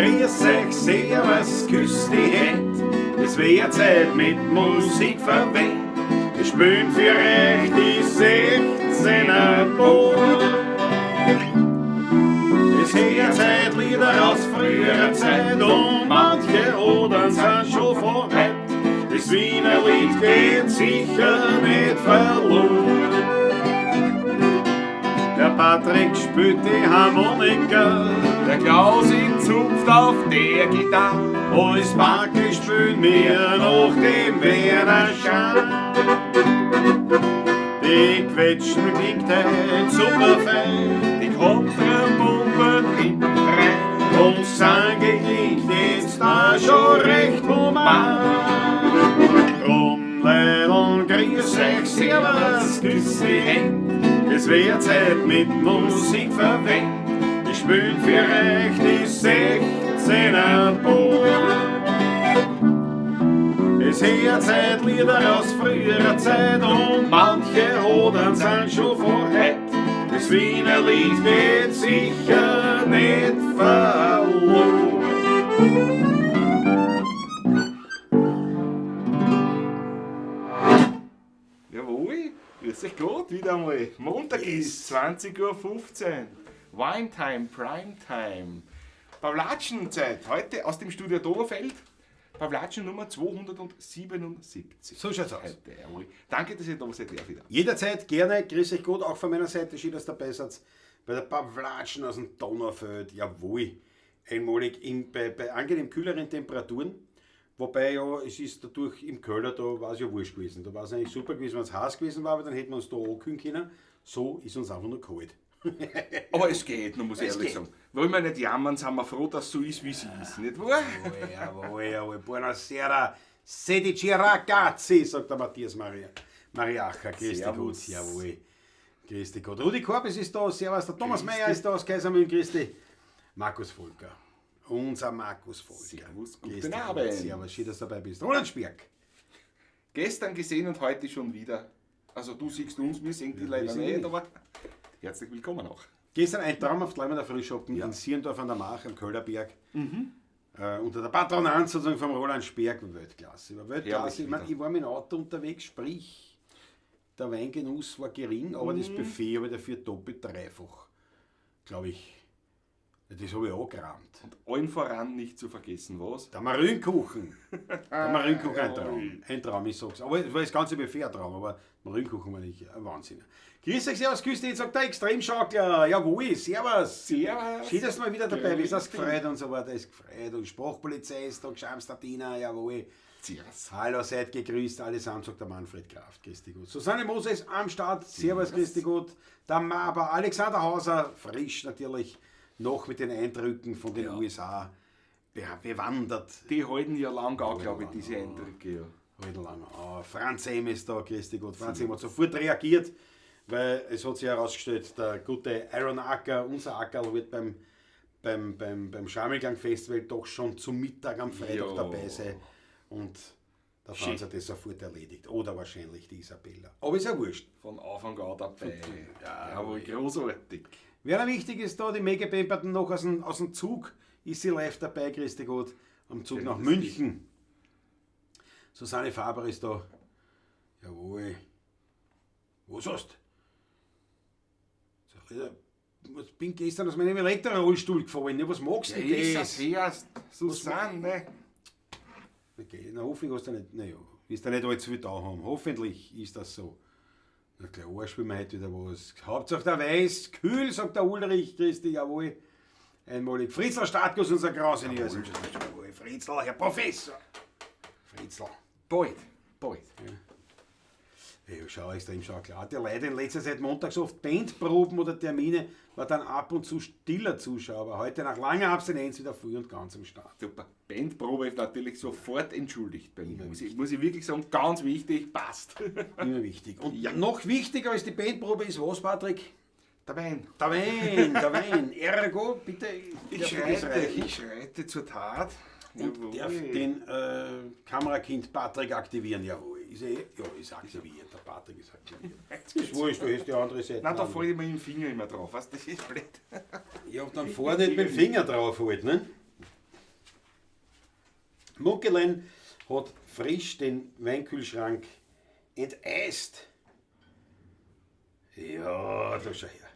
Grüß euch, servus, küss die Händ. Es wär Zeit mit Musik verwendet. Wir spielen für euch die 16er Boot. Es hört Zeit Lieder aus früherer Zeit und manche Odern sind schon von heut. Das Wiener Lied geht sicher nicht verloren. Der Patrick spielt die Harmonika, Der Klaus in zupft auf der Gitarre. Alles Marke spielen wir nach dem Werner Schein. Die Quetschen klingt heut super fein. Die Kontrapumpen hinten rein. Und Sange klingt jetzt da schon recht human. Drum, Leideln, grüß euch, servus, küss die Händ. Es wär Zeit mit Musik verwendet. Ich spiel für euch die 16er Boot. Es hört Zeit Lieder aus früherer Zeit und manche Hodern sind schon von heut. Das Wiener Lied geht sicher nicht verloren. Jawohl, grüß euch Gott, wieder einmal. Montag ist 20:15 Uhr. Wine Time, Prime Time. Pawlatschenzeit, heute aus dem Studio Donaufeld. Pawlatschen Nummer 277. So schaut's aus. Heute, jawohl. Danke, dass ihr da seid, ja, wieder. Jederzeit gerne, grüß euch Gott, auch von meiner Seite, schön, dass ihr dabei seid. Bei der Pawlatschen aus dem Donaufeld, jawohl. Einmalig bei angenehm kühleren Temperaturen. Wobei ja, es ist dadurch im Keller, da war es ja wurscht gewesen. Da war es eigentlich super gewesen, wenn es heiß gewesen war, aber dann hätten wir uns da ankühlen können. So ist uns einfach nur kalt. Aber es geht, noch muss ich Es ehrlich geht. sagen. Wollen wir nicht jammern, sind wir froh, dass es so ist, wie es ist, nicht wahr? Jawohl, jawohl, jawohl. Buonasera, sedici ragazzi, sagt der Matthias Maria. Mariacher, grüß dich Gott, Servus. jawohl. Grüß dich Gott. Rudi Korbis ist da, servus, der Thomas Grüß Meyer dich. ist da aus Kaisermühlen, grüß dich. Markus Volker, unser Markus Volker. Servus, Grüß guten dich Gott, Abend. Servus, schön, dass du dabei bist. Roland Spierk. Gestern gesehen und heute schon wieder. Also du siehst uns, wir sehen die wir leider sehen nicht, dich. aber herzlich willkommen auch. Gestern ein traumhaft Leimer Frühschoppen in Sierndorf an der Mach am Köhlerberg. Unter der Patronat sozusagen vom Roland Sperg, Weltklasse. War Weltklasse. Herrlich Ich, mein, wieder. ich war mit dem Auto unterwegs, sprich, der Weingenuss war gering, aber das Buffet habe ich dafür doppelt, dreifach, glaube ich. Das habe ich angerammt. Und allen voran nicht zu vergessen, was? Der Marillenkuchen. Der Marillenkuchen, ein Traum. Ein Traum, ich sag's. Aber es war das ganze Buffet ein Traum, aber Marillenkuchen war nicht ein Wahnsinn. Grüß euch, servus, grüß dich, sagt der Extremschaukler. Jawohl, servus. Servus. Schön, dass du mal wieder dabei bist. Hast Grüß dich. gefreut und so weiter. Ist gefreut. Und Sprachpolizei ist da, Geschamstatina, jawohl. Servus. Hallo, seid gegrüßt, allesamt, sagt der Manfred Kraft. Grüß dich gut. Susanne Moser ist am Start. Servus, grüß dich gut. Der Maber, Alexander Hauser, frisch natürlich, noch mit den Eindrücken von den USA bewandert. Die halten ja lang an, glaube ich, diese Eindrücke. Ja. Halten lang an. Franz M. ist da, grüß dich gut. Franz M. hat sofort reagiert, weil es hat sich herausgestellt, der gute Aaron Acker, unser Ackerl, wird beim Schammelklang-Festival doch schon zum Mittag am Freitag Ja. dabei sein. Und der Franz Schön. hat das sofort erledigt. Oder wahrscheinlich die Isabella. Aber ist ja wurscht. Von Anfang an dabei. Ja, Jawohl, großartig. Wer noch wichtig ist da, die Mega Pemperton noch aus dem Zug, ist sie live dabei, grüß dich Gott, am Zug nach Grüß München. Susanne Faber ist da. Jawohl. Was hast du? Alter, was bin gestern aus meinem Elektrorollstuhl gefallen. Ja, was magst du denn Ja, das? ist das Susanne. Okay, na, hoffentlich hast du nicht, naja, wirst du nicht allzu viel da haben. Hoffentlich ist das so. Na klar, spielen wir heute wieder was. Hauptsache der Weiß, kühl, sagt der Ulrich, grüß dich, jawohl. Einmalig. Fritzl Startguss, unser Grausinniger. Jawohl, Fritzl, Herr Professor. Fritzl. Bald, bald. Ja, schau, extrem schau, klar. Die Leute in letzter Zeit montags oft Bandproben oder Termine, war dann ab und zu stiller Zuschauer, aber heute nach langer Abstinenz wieder früh und ganz am Start. Super. Bandprobe ist natürlich sofort entschuldigt bei mir. Muss ich wirklich sagen, ganz wichtig, passt. Immer wichtig. Und noch wichtiger als die Bandprobe ist was, Patrick? Der Wein. Der Wein, der Wein. Ergo, bitte. Ich darf ich das schreite, reichen? ich schreite zur Tat. Und Jawohl. darf den Kamerakind Patrick aktivieren. Jawohl, ist er, ja, ist aktiviert. Der Patrick ist aktiviert. Ist wurscht, du hast die andere Seite. Nein, da an. fällt ich mir im Finger immer drauf. Weißt, das ist blöd. Ja, dann fahr nicht mit dem Finger drauf halt, ne? Munkelein hat frisch den Weinkühlschrank enteist. Ja, da schau her.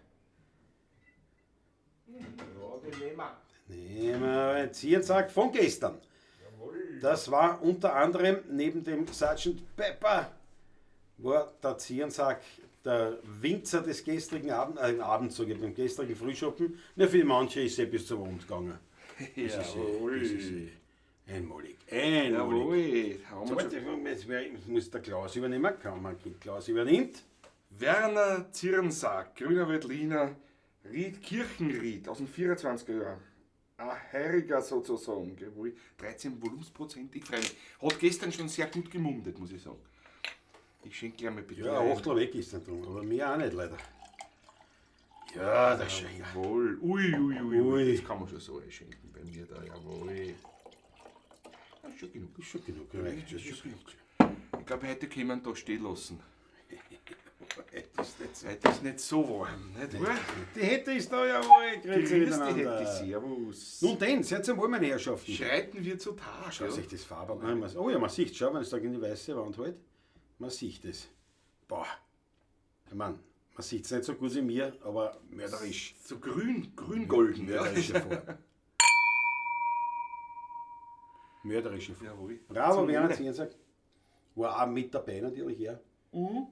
Ja, den nehmen wir. Nehmen wir Zierensack von gestern. Jawohl. Das war unter anderem neben dem Sergeant Pepper war der Zierensack der Winzer des gestrigen Abend, Abend sag ich, beim gestrigen Frühschoppen. Na, für manche ist es bis zum Abend gegangen. Das ist Jawohl. das ist einmalig. Einmalig. Jawohl. Haben So, wir schon. warte, jetzt muss der Klaus übernehmen. Kann man, Klaus übernimmt. Werner Zirnsack, Grüner Veltliner, Ried Kirchenried aus dem 24er Jahr. Ein Heuriger sozusagen. Jawohl. 13 Volumensprozent, ich freue mich. Hat gestern schon sehr gut gemundet, muss ich sagen. Ich schenke gleich mal bitte. Ja, ein Achtel weg ist dann drum, aber mehr auch nicht leider. Ja, das ist schon. Jawohl. Ui, ui, ui, ui. Ui. Das kann man schon so einschenken bei mir da, jawohl. Ja, ist schon genug. Ist schon genug, reicht schon. Ist Ist schon schon genug. Ich glaube, heute können wir ihn da stehen lassen. Das ist nicht so. Heute ist nicht so warm, nicht wahr? Die Hätte ist da, jawohl, grüezi Grüß dich, miteinander. Hätte, servus. Nun denn, seid zum Wohl, meine Herrschaften. Schreiten wir zu Tag. Schau ja? sich das Farbe an. Oh ja, man sieht, schau, wenn es da in die weiße Wand hält, man sieht es. Boah. Ich mein, man sieht es nicht so gut wie mir, aber mörderisch. So grün, grün-golden. Ja. Mörderische Farbe. Mörderische Farbe. Jawohl. Bravo, Zum Werner Wohle. Zierensack. War auch mit dabei natürlich, ja. Mhm.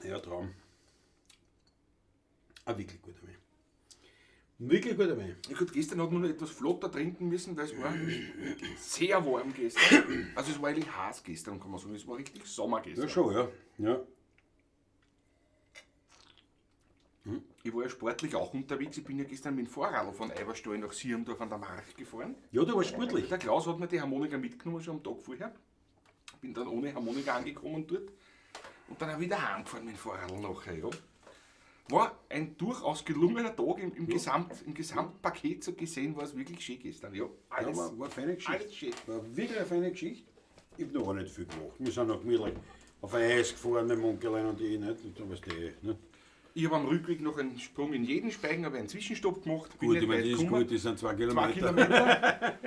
Ja. Ja, Traum. Ein wirklich guter Wein. Wirklich guter Wein. Ja gut, gestern hat man noch etwas flotter trinken müssen, weil es war sehr warm gestern. Also es war eigentlich heiß gestern, kann man sagen. Es war richtig Sommer gestern. Ja, schon, ja. Ja. Ich war ja sportlich auch unterwegs. Ich bin ja gestern mit dem Fahrrad von Eiberstall nach Sierndorf an der March gefahren. Ja, du warst sportlich. Der Klaus hat mir die Harmonika mitgenommen schon am Tag vorher. Bin dann ohne Harmonika angekommen dort. Und dann auch wieder heimgefahren mit dem Fahrrad nachher, ja. War ein durchaus gelungener Tag im Gesamtpaket so gesehen, war es wirklich schön gestern. Ja, Ja, alles. war eine feine Geschichte. Alles schön. War wirklich eine feine Geschichte. Ich hab noch auch nicht viel gemacht. Wir sind noch gemütlich auf ein Eis gefahren mit dem Onkelein und ich, nicht? Und da weißt du eh, nicht? Ich habe am Rückweg noch einen Sprung in jeden Speigen, habe einen Zwischenstopp gemacht. Bin Gut, nicht ich meine, weit das ist gekommen. gut, das sind 2 Kilometer. 2 Kilometer.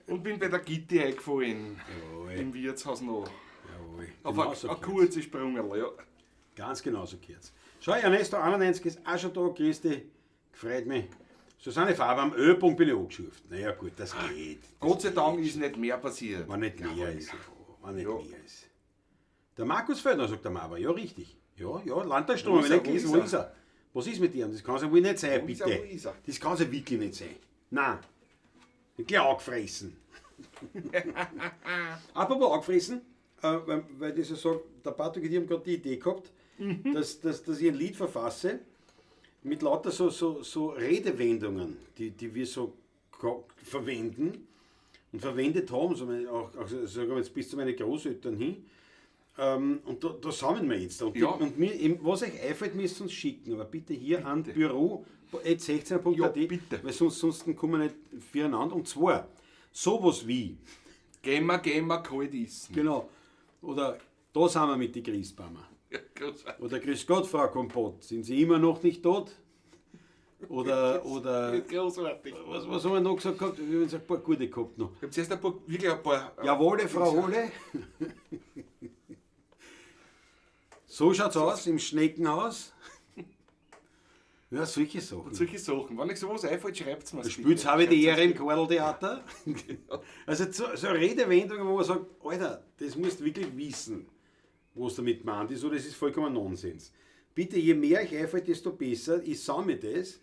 Und bin bei der Gitti eingefallen. Jawohl. Im Wirtshaus noch. Jawohl. Auf Genau ein, so ein gehört's. kurzer Sprung, ja. Ganz genau so gehört's. Schau, Ernesto 91 ist auch schon da, grüß dich, gefreut mich. Susanne Faber am Ö-Punkt bin ich angeschürft. Naja gut, das geht. Das Gott sei geht. Dank ist nicht mehr passiert. Wenn nicht mehr Jawohl. ist. Ja, wenn nicht Ja. mehr ist. Der Markus Feldner sagt der Maber, ja richtig. Ja, ja, Landtagsstrom, Wo habe ist ich er, nicht gelesen, wo wo ist ist er? Was ist mit ihm? Das kann es ja wohl nicht sein, Wo ist bitte. er, wo ist er? Das kann es ja wirklich nicht sein. Nein. Gleich angefressen. Apropos angefressen, weil ich das ja sage, der Patrick und ich haben gerade die Idee gehabt, dass ich ein Lied verfasse mit lauter so Redewendungen, die wir so verwenden und verwendet haben, so meine, auch sogar jetzt bis zu meinen Großeltern hin. Und da sammeln wir jetzt. Und, Ja. und mir, eben, was euch einfällt, müsst ihr uns schicken. Aber bitte hier an büro.16.at, Ja, bitte. weil sonst kommen wir nicht füreinander. Und zwar sowas wie, Gehen wir, kalt essen. genau, oder da sind wir mit den Christbäumen. Ja, großartig. Oder Grüß Gott, Frau Kompott, sind Sie immer noch nicht tot? Oder Großartig. was haben wir noch gesagt gehabt? Wir haben ein paar gute gehabt noch. Ich habe zuerst ein paar, wirklich ein paar. Jawohle, Frau Hohle. So schaut's aus im Schneckenhaus. Ja, solche Sachen. Solche Sachen. Wenn euch sowas einfällt, schreibt es mir. Spült's habe ich die Ehre im Quaddeltheater. Also so Redewendungen, wo man sagt, Alter, das musst du wirklich wissen, was damit gemeint ist, oder es ist vollkommen Nonsens. Bitte, je mehr euch einfällt, desto besser. Ich sammle das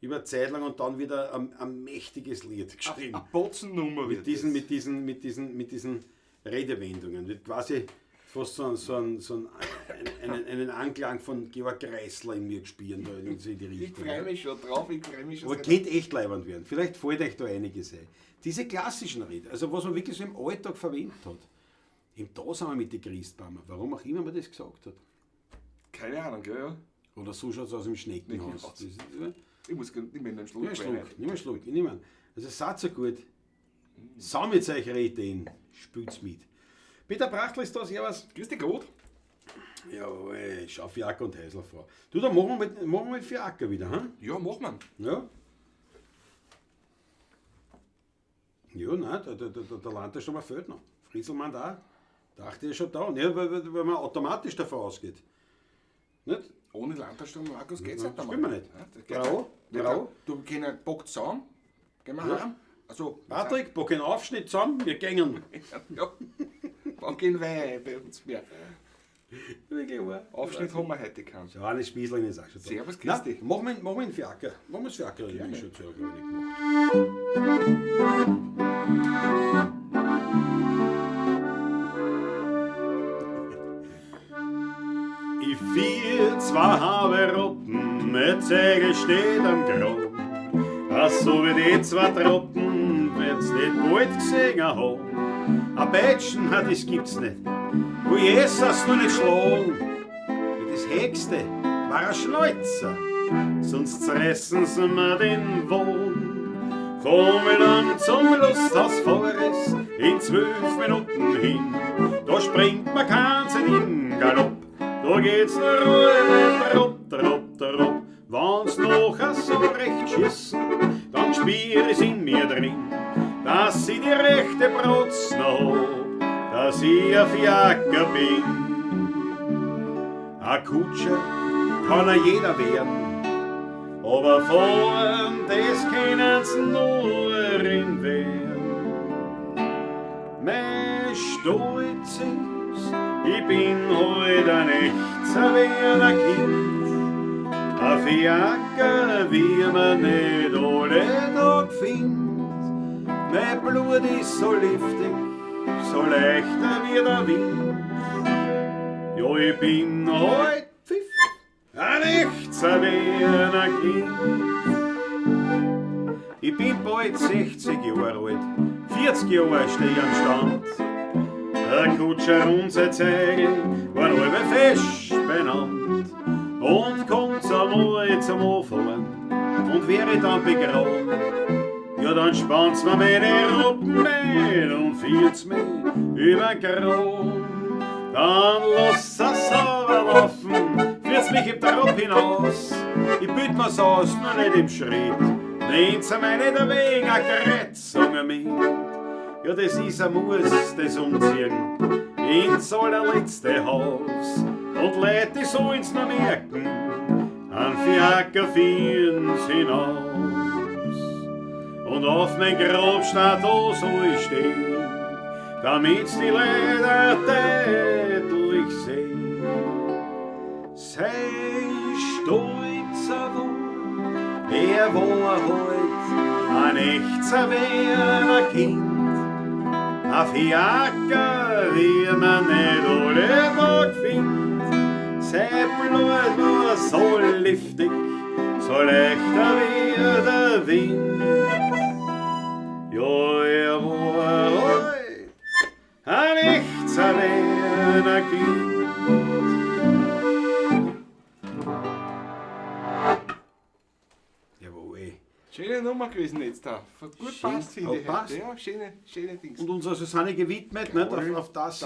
über Zeit lang und dann wieder ein mächtiges Lied geschrieben. Eine Botzennummer Mit wird diesen, das. mit diesen Redewendungen. Wird quasi fast so einen Anklang von Georg Kreisler in mir gespürt, da in die Ich Richtung. freue mich schon drauf, ich freue mich schon. Aber könnte echt leibend werden. Vielleicht fällt euch da einiges ein. Diese klassischen Reden, also was man wirklich so im Alltag verwendet hat. Eben da sind wir mit den Christbäumen. Warum auch immer man das gesagt hat. Keine Ahnung, gell, ja. Oder so schaut es aus im Schneckenhaus. Schneckenhaus. Das ist, Ich muss nicht mehr in den Schluck nimm einen rein. Schluck, nimm einen Schluck, ich nehme einen. Also seid so gut. Sammelt euch Ideen, spült's mit. Peter Brachtl ist da, servus. Grüß dich Gott. Jawohl, schau Fiaker und Häusler vor. Du, dann machen wir mit Fiaker wieder, hm? Ja, mach man. Ja. Ja, nein, der Landesstürmer fehlt noch. Frieselmann da. Dachte ich schon da. Ja, weil man automatisch davon ausgeht. Nicht? Ohne Landesturm Markus geht's Ja, nicht einmal. spielen wir nicht. Ja, das geht Bravo, nicht. bravo. Du können Bock zusammen, gehen wir Ja. heim. Also, Patrick, pack einen Aufschnitt zusammen, wir gängen. Ja, wann gehen wir bei uns mehr? Wirklich wahr. Aufschnitt haben wir heute keinen. So, eine Spießlein ist auch schon da. Servus, grüß Nein, dich. Machen wir einen Fiaker. Machen wir das Fiaker. Ich habe schon zu lange nicht gemacht. Ich vier, zwei habe Rotten, mit Segel steht am Grund. Ach, so wie die zwei Trotten, wenn's nicht bald gesehen haben. Ein Peitschen, ha, das gibt's nicht. Wo Jesus nur nicht schlagen. Das Höchste war ein Schneuzer, sonst zerreißen sie mir den Wohn. Komm ich dann zum Lusthaus Forest in 12 Minuten hin. Da springt man keins in Galopp, da geht's nur ruhig, tropp, tropp, tropp. Wenn's nachher so recht schießen, dann spür ich's in mir drin, dass ich die rechte Brotz noch hab, dass ich ein Fiaker bin. Ein Kutscher kann er jeder werden, aber fahren, das können's nur in werden. Mein Stolz ist, ich bin heut ein echter Wiener Kind. Ein Fiaker, wie man nicht alle Tag findet. Mein Blut ist so liftig, so leichter wie der Wind. Ja, ich bin heut Pfiff, ein echter Wiener Kind. Ich bin bald 60 Jahre alt, 40 Jahre steh ich am Stand. Der Kutscher und sein Zeigel waren alle fest benannt. Und kommt's einmal zum Anfahren und wäre dann begraben, ja dann spannt's mir meine Ruppen mit und führt's mich übern Graben. Dann lasst es sauber laufen, führt's mich im Trab hinaus. Ich büt mir's aus, nur nicht im Schritt. Nehmt's mir nicht ein wenig eine Kreuzung mit. Ja, das ist ein Muss, das Umziehen ins allerletzte Haus. Und Leute, die sollen's noch merken, an Fiaker führen's hinaus. Und auf mein Grab steht da soll ich stehen, damit's die Leute deutlich sehen. Sei stolzer Wort, er war heut ein echter Wiener Kind. Ein Fiaker, wie man nicht alle Tag findet. Sein Blut war so liftig, so leichter wie der Wind. Ja, er war heut ein echter Wiener Kind. Jawohl. Schöne Nummer gewesen jetzt da. Gut Schön. passt, finde ich. Oh, passt. heute. Ja, schöne Dings. Und unserer Susanne gewidmet, nicht? Jawohl. Auf das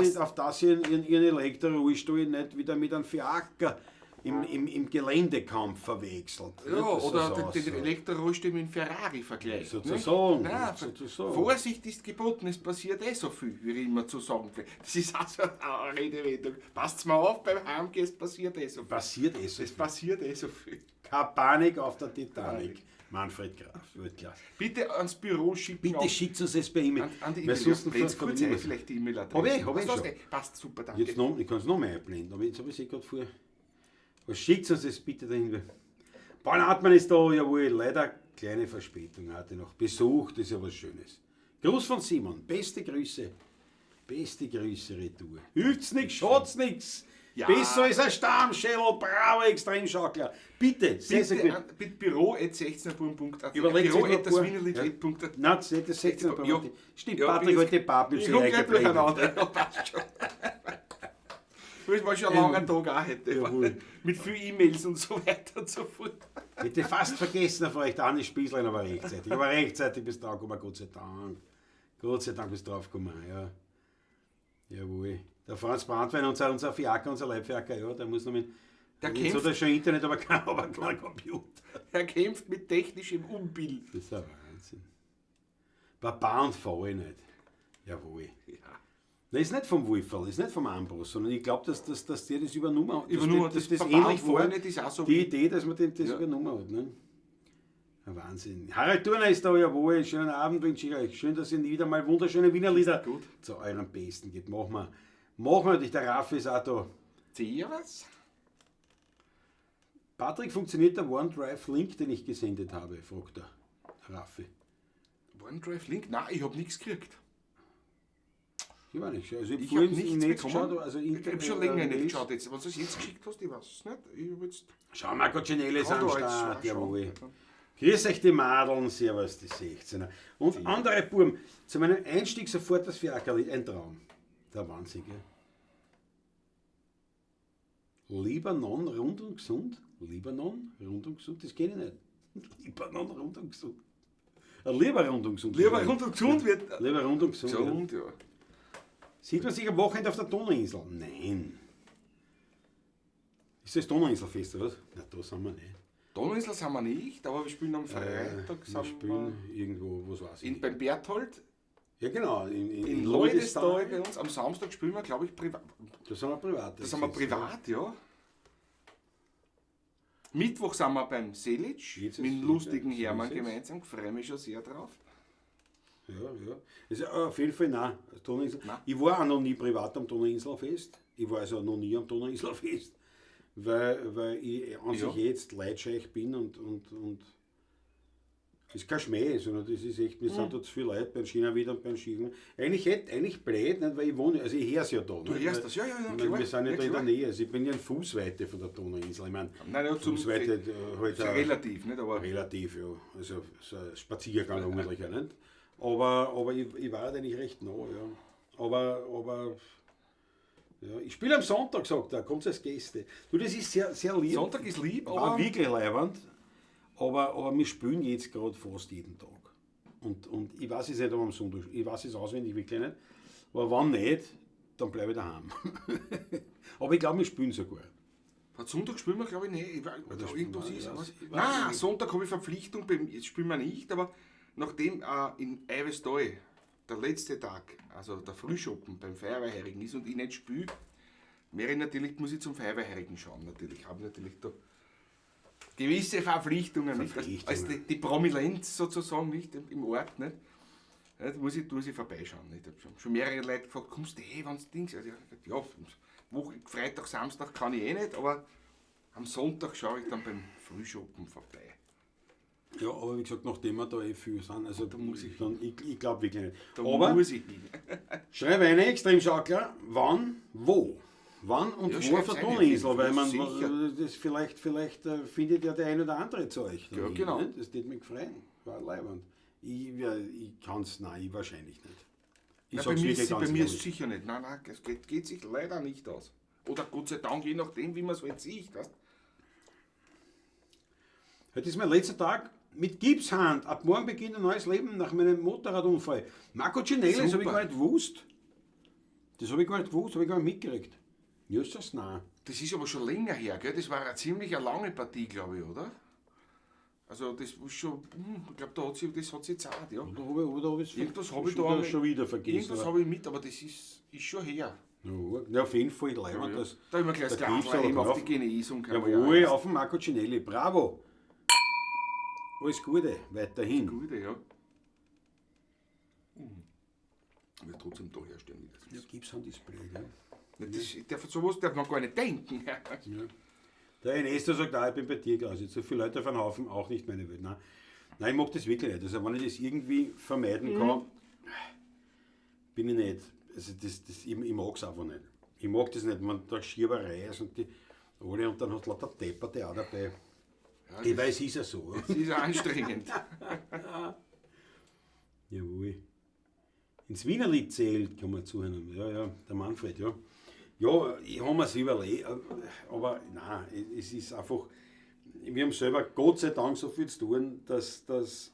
sie ihren Elektrorollstuhl nicht wieder mit einem Fiaker im Geländekampf verwechselt. Ja, nicht? Dass oder das den aussieht. Elektrorollstuhl mit dem Ferrari vergleicht. Sozusagen, nicht? Nein, sozusagen. Vorsicht ist geboten, es passiert eh so viel, wie ich immer zu sagen pflege. Das ist auch so eine Redewendung. Passt's mal auf, beim Heimgehen, es passiert eh so viel. Passiert eh so Es viel. passiert eh so viel. Keine Panik auf der Titanic. Manfred Graf, Weltklasse. Bitte ans Büro schicken. Bitte schickt uns es per E-Mail. An die Weil E-Mail. sonst Ja, blend's kurz verlieren ein, wir's. vielleicht die E-Mail-Adresse. Hab ich Hast schon. du das? Passt super, danke. Jetzt noch, ich kann es noch mehr einblenden, aber jetzt habe ich es eh gerade vor. Was schickt uns das bitte dahin? Paul Hartmann ist da, jawohl, leider kleine Verspätung hatte noch. Besuch, das ist ja was Schönes. Gruß von Simon, beste Grüße. Beste Grüße, Retour. Hilft's nix, schaut's nix. Ja. Besser ist ein Stammschädel, bravo, Extremschaukler. Bitte, sehr, sehr Bitte gut. an, bitte büro@sechzehnerbuam.at. Überlegt Büro sich noch at das ein paar- Wienerlied.at. Nein, das ist das 16 Ja. Stimmt, Ja, Patrick bin hat jetzt- die Papi Ich komme gleich durcheinander. Ja, passt schon. Das war schon ein langer Tag auch heute. Jawohl. Mit viel E-Mails und so weiter und so fort. Hätte fast vergessen, vielleicht Anni Spießlein, aber rechtzeitig. Aber rechtzeitig bist du draufgekommen, Gott sei Dank. Gott sei Dank bist du draufgekommen, ja. Jawohl. Der Franz Brandwein, unser Fiaker, unser Leibfiaker, ja, der muss noch mit. Der Jetzt kämpft. hat er schon Internet, aber kein Computer. Er kämpft mit technischem Unbill. Das ist ein Wahnsinn. Baba und Faul nicht. Jawohl. Ja. Nein, ist nicht vom Wolferl, ist nicht vom Ambros, sondern ich glaube, dass der das übernommen hat. Übernommen dass hat, das das ähnlich Baba und war. Faul nicht ist auch so Die wie- Idee, dass man den, das Ja. übernommen hat. Ne? Ein Wahnsinn. Harald Thurner ist da, jawohl. Schönen Abend wünsche ich euch. Schön, dass ihr wieder mal wunderschöne Wiener Lieder Gut. zu eurem Besten gibt. Machen wir. Machen wir natürlich. Der Raffi ist auch da. Servus. Patrick, funktioniert der OneDrive-Link, den ich gesendet habe? Fragt der Raffi. OneDrive Link? Nein, ich habe nichts gekriegt. Ich weiß nicht. Also ich, Ich hab habe vorhin nichts im Netz bekommen. geschaut, also Ich habe schon länger nicht Mails. geschaut jetzt. Wenn du es jetzt geschickt hast, ich weiß es nicht. Ich hab jetzt Schau, Marco Cinelli ist Kann am da jetzt Start, auch jawohl. schauen. Grüß euch die Madeln, servus die 16er. Und andere Buben, zu meinem Einstieg sofort das Fiakerlied, ein Traum. Der Wahnsinn, gell? Libanon rund und gesund? Libanon rund und gesund, das kenne ich nicht. Libanon rund und gesund. Lieber rund und gesund. Lieber rund und gesund wird. Lieber rund und gesund. Ja. Gesund, ja. Sieht man sich am Wochenende auf der Donauinsel? Nein. Ist das Donauinselfest, oder was? Na, da sind wir nicht. Donauinsel sind wir nicht, aber wir spielen am Freitag. Wir sind spielen irgendwo, was weiß ich. in, beim Berthold, Ja, genau. In in Leudestal bei uns. Am Samstag spielen wir, glaube ich, privat. Da sind wir privat. Da sind wir privat, ja. Mittwoch sind wir beim Selic Jesus, mit dem lustigen ja, Hermann so ist es. gemeinsam. Freue mich schon sehr drauf. Ja, ja. Also, auf jeden Fall nein. Donauinsel. Nein. Ich war auch noch nie privat am Donauinselfest. Ich war also noch nie am Donauinselfest, weil ich an Ja. sich jetzt leidscheich bin und das ist kein Schmäh, sondern das ist echt, Mhm. wir sind da zu viel Leute beim China wieder und beim Schieben. Eigentlich, eigentlich blöd, nicht, weil ich wohne, also ich hör's ja da. Du hörst das, ja, ja, ja, Ich meine, klar. wir sind ja Ja, da in der klar. Nähe, also ich bin ja in Fußweite von der Donauinsel. Ich meine, Nein, ja, zum, Fußweite halt ist ja auch- relativ, nicht? Aber Relativ, ja. Also so ein Spaziergang vermutlich auch nicht. Aber ich war eigentlich recht nah, ja. Aber ja, ich spiele am Sonntag, sagt er, kommt als Gäste. Du, das ist sehr, sehr lieb. Sonntag ist lieb, War aber wirklich leibend. Aber wir spielen jetzt gerade fast jeden Tag. Und ich weiß es nicht, ob am Sonntag, ich weiß es auswendig wirklich nicht. Aber wenn nicht, dann bleibe ich daheim. Aber ich glaube, wir spielen sogar. Am Sonntag spielen wir, glaube ich, nicht. Ich weiß, das da spielen irgendwas wir, ist. ich Was? weiß- ich weiß Nein, nicht. Sonntag habe ich Verpflichtung, jetzt spielen wir nicht, aber nachdem in Eivestal der letzte Tag, also der Frühschoppen beim Feuerwehrheurigen ist und ich nicht spiele, wäre ich natürlich, muss ich zum Feuerwehrheurigen schauen. Natürlich, habe natürlich da gewisse Verpflichtungen, nicht? Verpflichtungen. Als die Prominenz sozusagen, nicht? Im Ort, nicht? Ja, da muss ich vorbeischauen. Nicht? Ich hab schon mehrere Leute gefragt, kommst du eh, wenn's Dings? Also, ich hab gesagt, ja, Woche, Freitag, Samstag kann ich eh nicht, aber am Sonntag schaue ich dann beim Frühschoppen vorbei. Ja, aber wie gesagt, nachdem wir da eh viel sind, also da muss ich dann, ich glaube wirklich nicht. Da aber muss ich hin. schreibe eine Extremschaukler, wann, wo? Wann und Ja, wo auf schreib's der rein, Donauinsel, weil man sicher. das vielleicht findet ja der ein oder andere Zeug. Ja, genau. Nicht? Das würde mich freuen. War leibend. Ich kann's, nein, ich wahrscheinlich nicht. Ich Nein, bei sag's mir, wirklich ist, bei ganz mir ist ehrlich. sicher nicht. Nein, nein, es geht sich leider nicht aus. Oder Gott sei Dank, je nachdem, wie man es halt sieht. Weißt? Heute ist mein letzter Tag mit Gipshand. Ab morgen beginnt ein neues Leben nach meinem Motorradunfall. Marco Cinelli, das habe ich Super. gar nicht gewusst. Das habe ich gar nicht gewusst, habe ich gar nicht mitgekriegt. Ja, ist das? Nein. Das ist aber schon länger her, gell? Das war eine ziemlich eine lange Partie, glaube ich, oder? Also das ist schon, ich glaube, da hat sie, das hat sie gezahlt, ja. Oder habe ich, oder hab ich's Irgendwas habe ich schon da wieder, schon wieder vergessen. Irgendwas habe ich mit, aber das ist schon her. Ja, ja, auf jeden Fall leibend, Ja. das. Da haben wir gleich das der Glas Gips aber eben auf drauf. die Genesung. kann man Jawohl, ja auf den Marco Cinelli. Bravo. Alles Gute, weiterhin. Gute, ja. Ich will trotzdem da herstellen, wie das Ja, ist. Gipshand ist blöd, ja. Ja, Das, darf, sowas darf man gar nicht denken. Ja. Der Ernesto sagt, ah, ich bin bei dir, Klaus. Jetzt so viele Leute auf einen Haufen, auch nicht meine Welt. Nein. Nein, ich mag das wirklich nicht. Also wenn ich das irgendwie vermeiden kann, bin ich nicht. Also ich mag es einfach nicht. Ich mag das nicht, man da Schieberei ist und die alle und dann hat lauter Depperte auch dabei. Ja, Ich weiß, ist ja so. Das ist ja anstrengend. Jawohl. Ins Wienerlied zählt, kann man zuhören. Ja, ja, der Manfred, ja. Ja, ich habe mir's überlegt, aber nein, es ist einfach, wir haben selber Gott sei Dank so viel zu tun, dass das.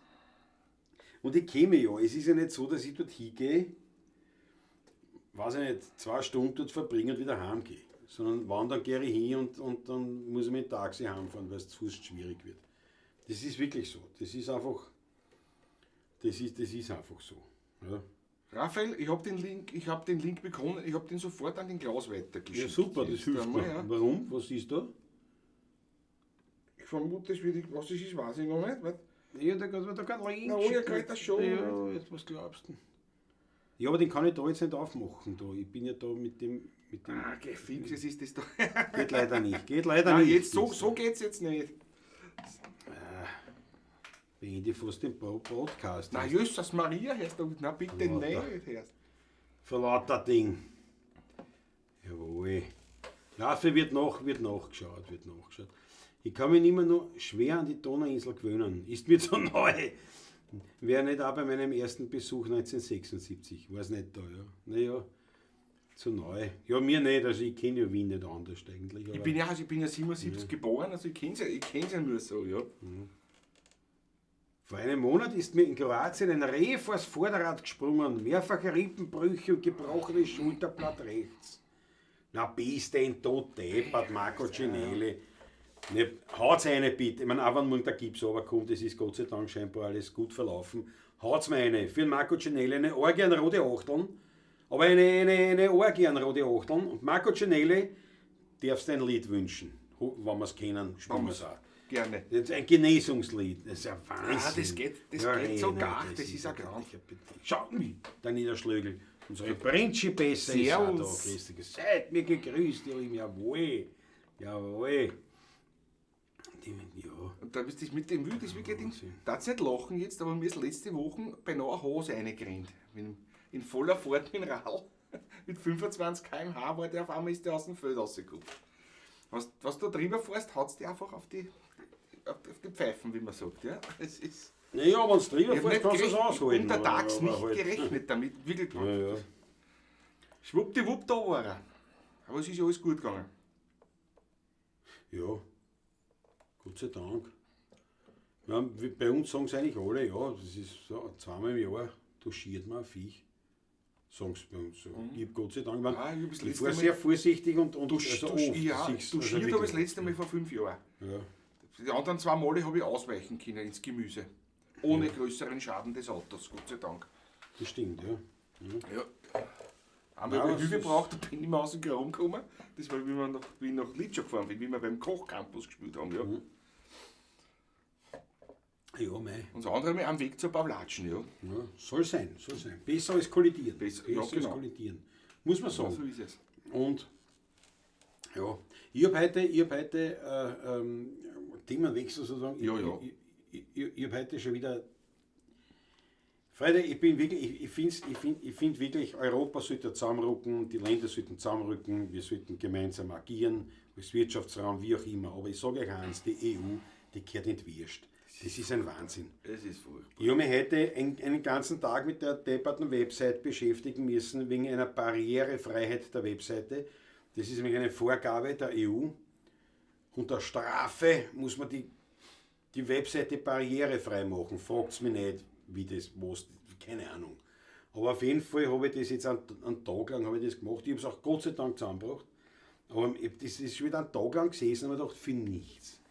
Und ich käme ja, es ist ja nicht so, dass ich dort hingehe, weiß ich nicht, 2 Stunden dort verbringe und wieder heimgehe. Sondern wann, dann gehe ich hin und dann muss ich mit dem Taxi heimfahren, weil es zu Fuß schwierig wird. Das ist wirklich so. Das ist einfach. Das ist einfach so. Ja. Raphael, ich habe den Link, ich hab den Link bekommen, ich habe den sofort an den Klaus weitergeschickt. Ja, super, das Jetzt hilft einmal, mir. ja. Warum? Was ist da? Ich vermute, das wird, was das ist, weiß ich noch nicht. Warte. Ja, da kann man da keinen Link Na, oh, ja, kann ich das schon. Ja, jetzt was glaubst du? Ja, aber den kann ich da jetzt nicht aufmachen. Da. Ich bin ja da mit dem. Ah, geh fix, es ist das da. Geht leider nicht. Geht leider Nein, nicht. jetzt, so geht's jetzt nicht. Beende fast den Podcast. Na, Jesus Maria, hörst du, na bitte Lauter. nicht, hörst. Vor lauter Ding. Jawohl. Dafür wird nachgeschaut, wird nachgeschaut. Ich kann mich immer noch schwer an die Donauinsel gewöhnen. Ist mir zu neu. Wäre nicht auch bei meinem ersten Besuch 1976. War's nicht da, ja. Naja, zu neu. Ja, mir nicht. Also ich kenne ja Wien nicht anders eigentlich. Ich aber- bin ja, also ich bin ja 77 geboren, also ich kenn's ja nur so, ja. Vor einem Monat ist mir in Kroatien ein Reh vors Vorderrad gesprungen, mehrfache Rippenbrüche und gebrochenes Schulterblatt rechts. Na, bist denn du deppert, Marco Cinelli. Ne, haut's eine bitte. Ich meine, auch wenn morgen der Gips runterkommt, das ist Gott sei Dank scheinbar alles gut verlaufen. Haut's mir eine. Für den Marco Cinelli eine Orgie an rote Achteln. Aber eine Orgie an rote Achteln. Und Marco Cinelli darfst ein Lied wünschen. Wenn wir's kennen, spielen wir's auch. Gerne. Das ist ein Genesungslied. Das ist ja Wahnsinn. Ah, das geht so gar, das ist ein Krampf. Schau, der Niederschlögl. Unsere Principessa ist auch da. Servus. Grüß dich. Seid mir gegrüßt, ihr Lieben. Jawohl. Jawohl. Die, ja. Und da bist du mit dem Wühl, das wirklich Ding. Darfst nicht lachen jetzt, aber mir ist letzte Woche beinahe eine Hose reingerannt. In voller Fahrt mit dem Rad. Mit 25 km/h war der auf einmal ist der aus dem Feld rausgekommen. Was du drüber fährst, haut's dir einfach auf die Pfeifen, wie man sagt. Ja? Es ist, Naja, wenn du drüber ich hab fährst, nicht kannst du es gerechnet, aushalten. untertags aber nicht halt- gerechnet damit. Wirklich. Ja, ja. Schwuppdiwupp, da war er. Aber es ist ja alles gut gegangen. Ja, Gott sei Dank. Ja, wie bei uns sagen es eigentlich alle, ja, das ist so, zweimal im Jahr duschiert man ein Viech. Sagen sie bei uns so. Ich hab Gott sei Dank, ich, mein, Ah, ich hab das ich letzte fahre Mal- sehr vorsichtig und also oft. Ja, siehst du, also duschiert habe ich das wirklich. letzte Mal vor 5 Jahren. Ja. Die anderen zwei Male habe ich ausweichen können ins Gemüse. Ohne größeren Schaden des Autos, Gott sei Dank. Das stimmt, ja. Ja. Einmal Ja, habe ich das Hilfe ist- gebraucht, da bin ich mal aus dem Graben gekommen. Das war, wie ich nach Litscher gefahren bin, wie wir beim Kochcampus gespielt haben. Ja. Ja, mei. Und das andere Mal am Weg zur Pavlatschen, ja. Ja, soll sein, soll sein. Besser als kollidieren. Besser- ja, als genau. kollidieren. Muss man sagen. So ist es. Und ja, ich hab heute Themenwechsel sozusagen. Ja, ja. Ich hab heute schon wieder. Freunde, ich bin wirklich, ich finde ich find, ich find wirklich, Europa sollte zusammenrücken, die Länder sollten zusammenrücken, wir sollten gemeinsam agieren, als Wirtschaftsraum, wie auch immer. Aber ich sage euch eins, die EU, die gehört in die Wurst. Das ist ein Wahnsinn. Es ist furchtbar. Ich habe mich heute einen ganzen Tag mit der depperten Website beschäftigen müssen, wegen einer Barrierefreiheit der Webseite. Das ist nämlich eine Vorgabe der EU. Unter Strafe muss man die Webseite barrierefrei machen. Fragt's mich nicht, wie das, was, keine Ahnung. Aber auf jeden Fall habe ich das jetzt einen Tag lang habe ich das gemacht. Ich habe es auch Gott sei Dank zusammengebracht. Aber das ist schon wieder einen Tag lang gesessen und habe gedacht, für nichts.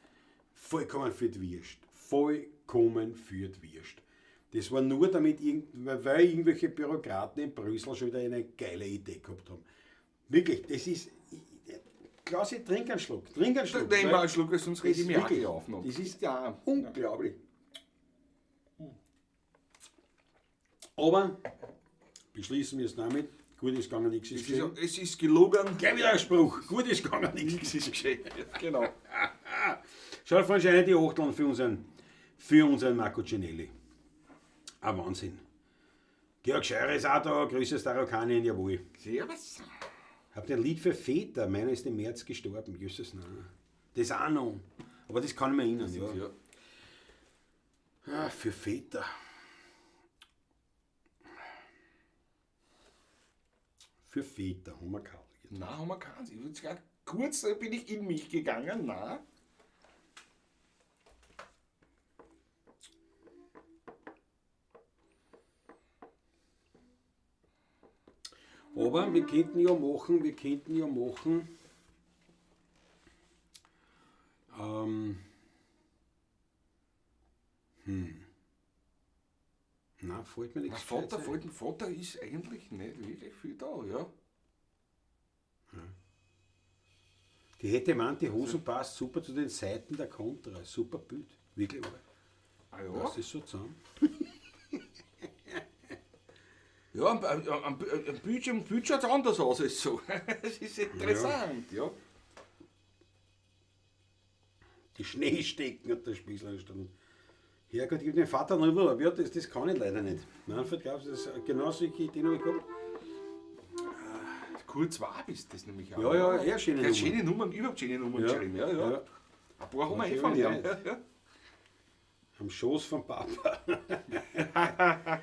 Vollkommen für die Wurst. Vollkommen für die Wurst. Das war nur damit, weil irgendwelche Bürokraten in Brüssel schon wieder eine geile Idee gehabt haben. Wirklich, das ist. Klaus, ich trink einen Schluck. Trink einen Schluck. Nehmen wir weil einen Schluck, sonst rede das ich mir auch wirklich- gleich auf noch. Das ist ja unglaublich. Aber beschließen wir es damit. Gut ist gegangen, nichts ist Es geschehen. ist, es ist gelogen. Gleich wieder ein Spruch. Gut ist gegangen, nichts Nichts ist geschehen. Ja, genau. Schau, Freunde, die Achteln für unseren Marco Cinelli. Ein Wahnsinn. Georg Scheurer ist auch da, Grüße aus Tarokanien, jawohl. Servus. Habt ihr ein Lied für Väter? Meiner ist im März gestorben. Jesus, nein. Das auch noch. Aber das kann ich mir erinnern, ja. Ja. Ah, für Väter. Für Väter haben wir kein Lied. Nein, haben wir keins. Ich würd's grad, kurz bin ich in mich gegangen. Nein. Aber wir könnten ja machen, na, Nein, fällt mir Mein nichts Vater, Gescheites ein. fällt, Vater ist eigentlich nicht wirklich viel da, ja. Die hätte man, die Hosen passt super zu den Seiten der Contra. Super Bild. Wirklich wahr. Ah ja. Das ist so zusammen. Ja, am Bildschirm, Bild schaut es anders aus als so. Das ist interessant, ja. Die Schneestecken hat der Spießler gestanden. Herrgott, gib dem Vater noch Urlaub. Ja, das kann ich leider nicht. Manfred, glaubst du, das ist genau solche Ideen habe ich gehabt. Kurt Wab ist das nämlich auch. Ja, ja, eher schöne Der hat Nummern. schöne Nummern, überhaupt schöne Nummern Ja, geschrieben. Ja, ja. ja. Ein paar haben wir eh von Natürlich ihm. nicht. Ja, ja. Am Schoß vom Papa.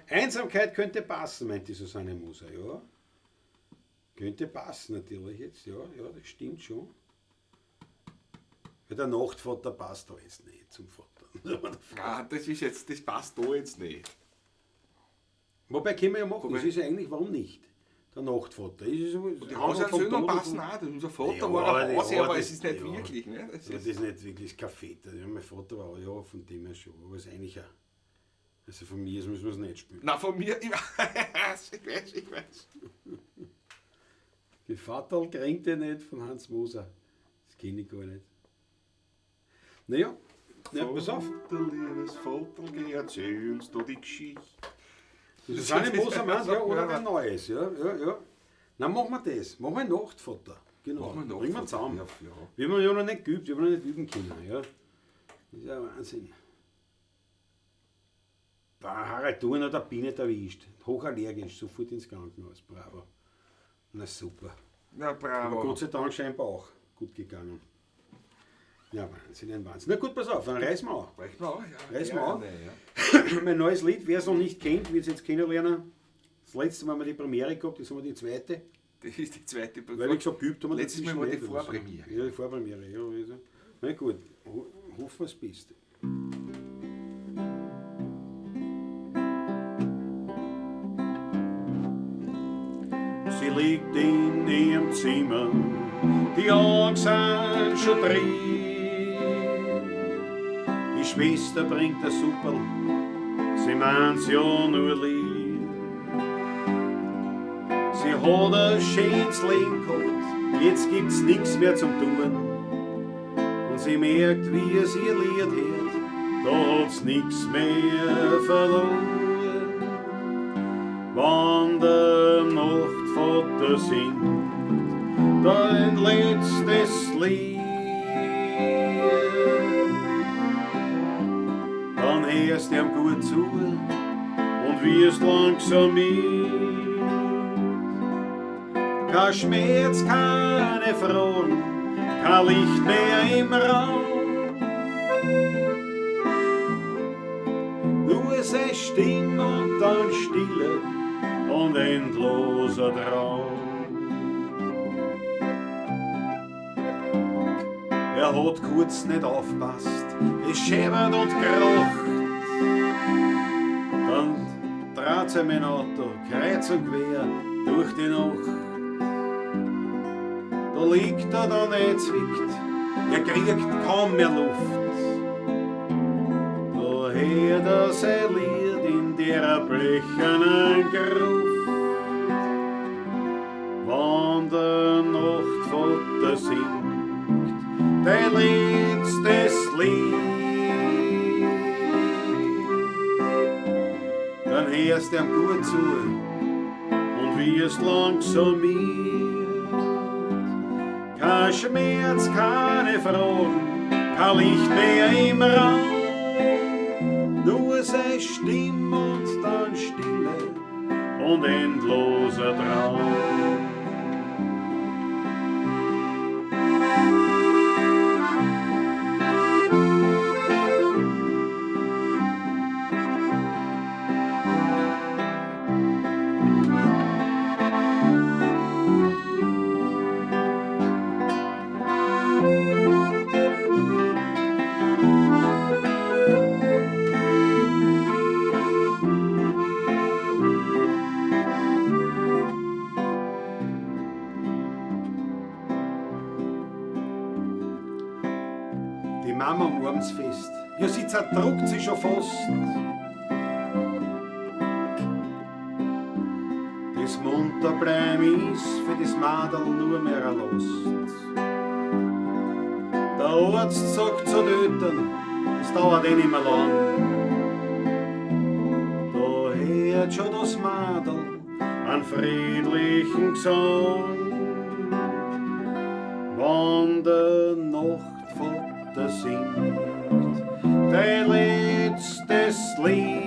Einsamkeit könnte passen, meint die Susanne Moser. Ja. Könnte passen natürlich jetzt, ja, ja, das stimmt schon. Weil der Nachtvater passt da jetzt nicht zum Vater. Ah, das ist jetzt, das passt da jetzt nicht. Wobei können wir ja machen, Wobei- das ist ja eigentlich, warum nicht? Der Nachtvater. Ist Und die Hausherren passen auch. Unser Vater Ja, war ein ja, Hausherr, aber das- es ist nicht ja. wirklich. Ne? Das Das ist, ist nicht wirklich das Café. Ja, mein Vater war auch, ja, von dem her schon, aber ist eigentlich auch. Also von mir aus müssen wir es nicht spielen. na, von mir, ich weiß, ich weiß, ich weiß. Die Vaterl kränkt ja nicht von Hans Moser. Das kenne ich gar nicht. Naja, ja, pass auf. Vater, liebes Vater, geh, erzähl uns da die Geschichte. Susanne Moser meint, ja, oder Ja. wer Neues. Ja, ja, ja. Na, machen wir das. Machen wir Nachtvater. Genau. Machen wir Bringen wir Nachtvater. zusammen. Ja, ja. Wir haben ja noch nicht geübt, wir haben noch nicht üben können. Ja. Das ist ja Wahnsinn. Da Harald Thurn hat eine Biene erwischt. Hochallergisch, sofort ins Krankenhaus. Bravo. Na super. Na, Aber bravo. Gott sei Dank scheinbar auch gut gegangen. Ja, Wahnsinn, ein Wahnsinn. Na gut, pass auf, dann reißen wir auch. Reicht mir auch, ja. Reißen wir Gerne, an. ja. Mein neues Lied, wer es noch nicht kennt, wird es jetzt kennenlernen. Das letzte Mal haben wir die Premiere gehabt, jetzt haben wir die zweite. Das ist die zweite Weil, wie gesagt, geübt haben wir Letztes Mal dazwischen war die nicht oder so. Vorpremiere. Ja, die Vorpremiere, ja. Also. Na gut, hoffen wir das Beste. Sie liegt in ihrem Zimmer, die Augen sind schon drin. Die Schwester bringt ein Supperl, sie meint's ja nur lieb. Sie hat ein schönes Leben gehabt, jetzt gibt's nix mehr zum Tun. Und sie merkt, wie es ihr Lied hört, da hat's nix mehr verloren. Wann der Nachtvater singt, dein letztes Lied, dann hörst ihm gut zu und wirst langsam mit. Kein Schmerz, keine Fragen, kein Licht mehr im Raum. Nur seine Stimme und dann Stille und endloser Traum. Er hat kurz nicht aufpasst, es scheppert und kracht. Dann dreht sich mein Auto kreuz und quer durch die Nacht. Da liegt er dann eingezwickt, er kriegt kaum mehr Luft. Da hört er sein Lied in der blechernen Gruft. Wann der Nachtvater singt, dein letztes Lied, dann hörst ihm gut zu und wirst langsam mit. Kein Schmerz, keine Fragen, kein Licht mehr im Raum, nur seine Stimme und dann Stille und endloser Traum. Die Mama umarmt's fest. Ja, sie zerdruckt sich schon fast. Vater bleiben ist für das Madel nur mehr ein Last. Der Arzt sagt zu den Eltern, es dauert eh nicht mehr lang. Da hört schon das Madel einen friedlichen Gesang. Wann der Nachtvater singt, dein letztes Lied,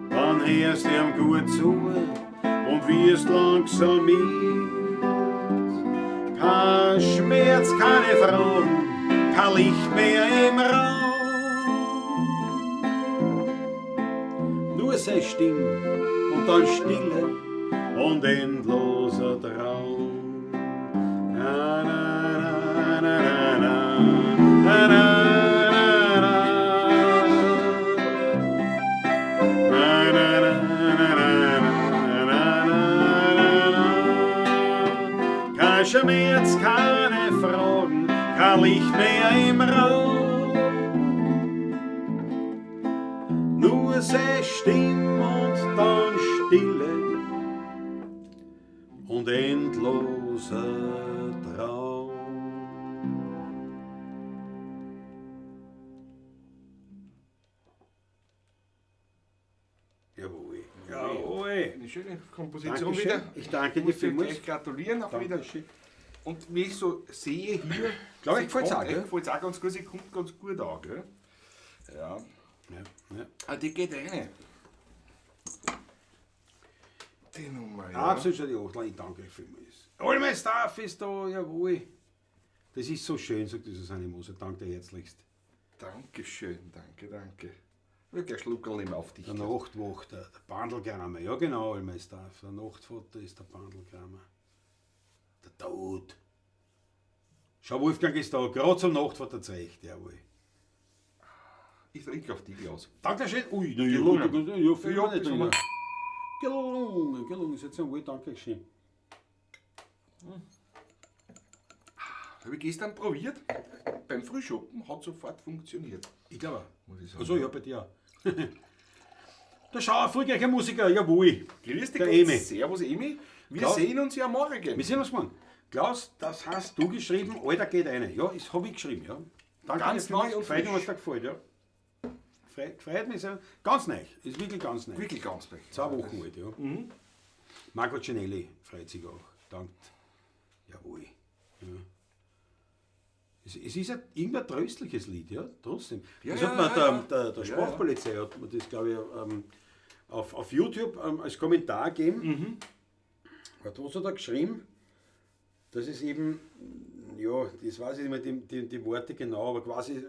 dann hörst ihm gut zu und wirst langsam mit. Kein Schmerz, keine Fragen, kein Licht mehr im Raum. Nur seine Stimme und dann Stille und endloser Traum. Na, na, na, na, na, na, na, na, na. Na, na, na, na, na, na, na, na, na. Kein Schmerz, keine Fragen, kein Licht mehr im Raum. Nur seine Stimme und dann Stille und endloser Traum. Jawohl. Jawohl. Eine schöne Komposition Dankeschön. wieder. Ich danke dir Muss dir vielmals. gleich gratulieren auch wieder. Dankeschön. Und wie ich so sehe hier, Glaub ich, sie gefällt's kommt auch, gell? gefällt's auch ganz gut, sie kommt ganz gut an, gell? Ja. Ja, ja. Ah, die geht rein. Die Nummer, ja. Absolut schon die Achtel, ich danke euch vielmals. All my stuff ist da, jawohl. Das ist so schön, sagt die Susanne Moser. Danke dir herzlichst. Dankeschön, danke, danke. Wirklich ein Schluckerl nehmen auf dich. Der Nachtwachter, der Bandelkramer. Ja genau, all my stuff. Der Nachtvater ist der Bandelkramer. Der Tod. Schau, Wolfgang ist da, gerade zum Nachtvater zurecht, jawohl. Ich trinke auf die Glas. Dankeschön. Ui, na ja, Gelungen. gut, gut, ja, viel Ja, nicht das drin. haben Gelungen, gelungen, ist jetzt ein Wohl, danke schön. Habe ich gestern probiert. Beim Frühschoppen hat sofort funktioniert. Ich glaube auch. Muss ich sagen. Also ja, bei dir auch. Der Schau, erfolgreicher Musiker, jawohl. Grüß dich Der Gott. Emi. Servus Emi. Wir Klaus. sehen uns ja morgen. Wir sehen uns morgen. Klaus, das hast du geschrieben, Alter geht eine. Ja, das habe ich geschrieben, ja. Danke Ganz dir vielmals. neu und Freut mich, frisch. was dir gefällt, ja. Freut mich sehr. Ganz neu. Ist wirklich ganz neu. Wirklich ganz neu. 2 Wochen alt, ja. Marco Cinelli freut sich auch. Dankt. Jawohl. Ja. Es ist ein, irgendein tröstliches Lied, ja, trotzdem. Ja, das ja, hat man ja, der, ja. der Ja, ja. Sprachpolizei hat mir das, glaube ich, auf YouTube als Kommentar gegeben. Warte, was hat er geschrieben? Das ist eben, ja, das weiß ich nicht mehr, die Worte genau, aber quasi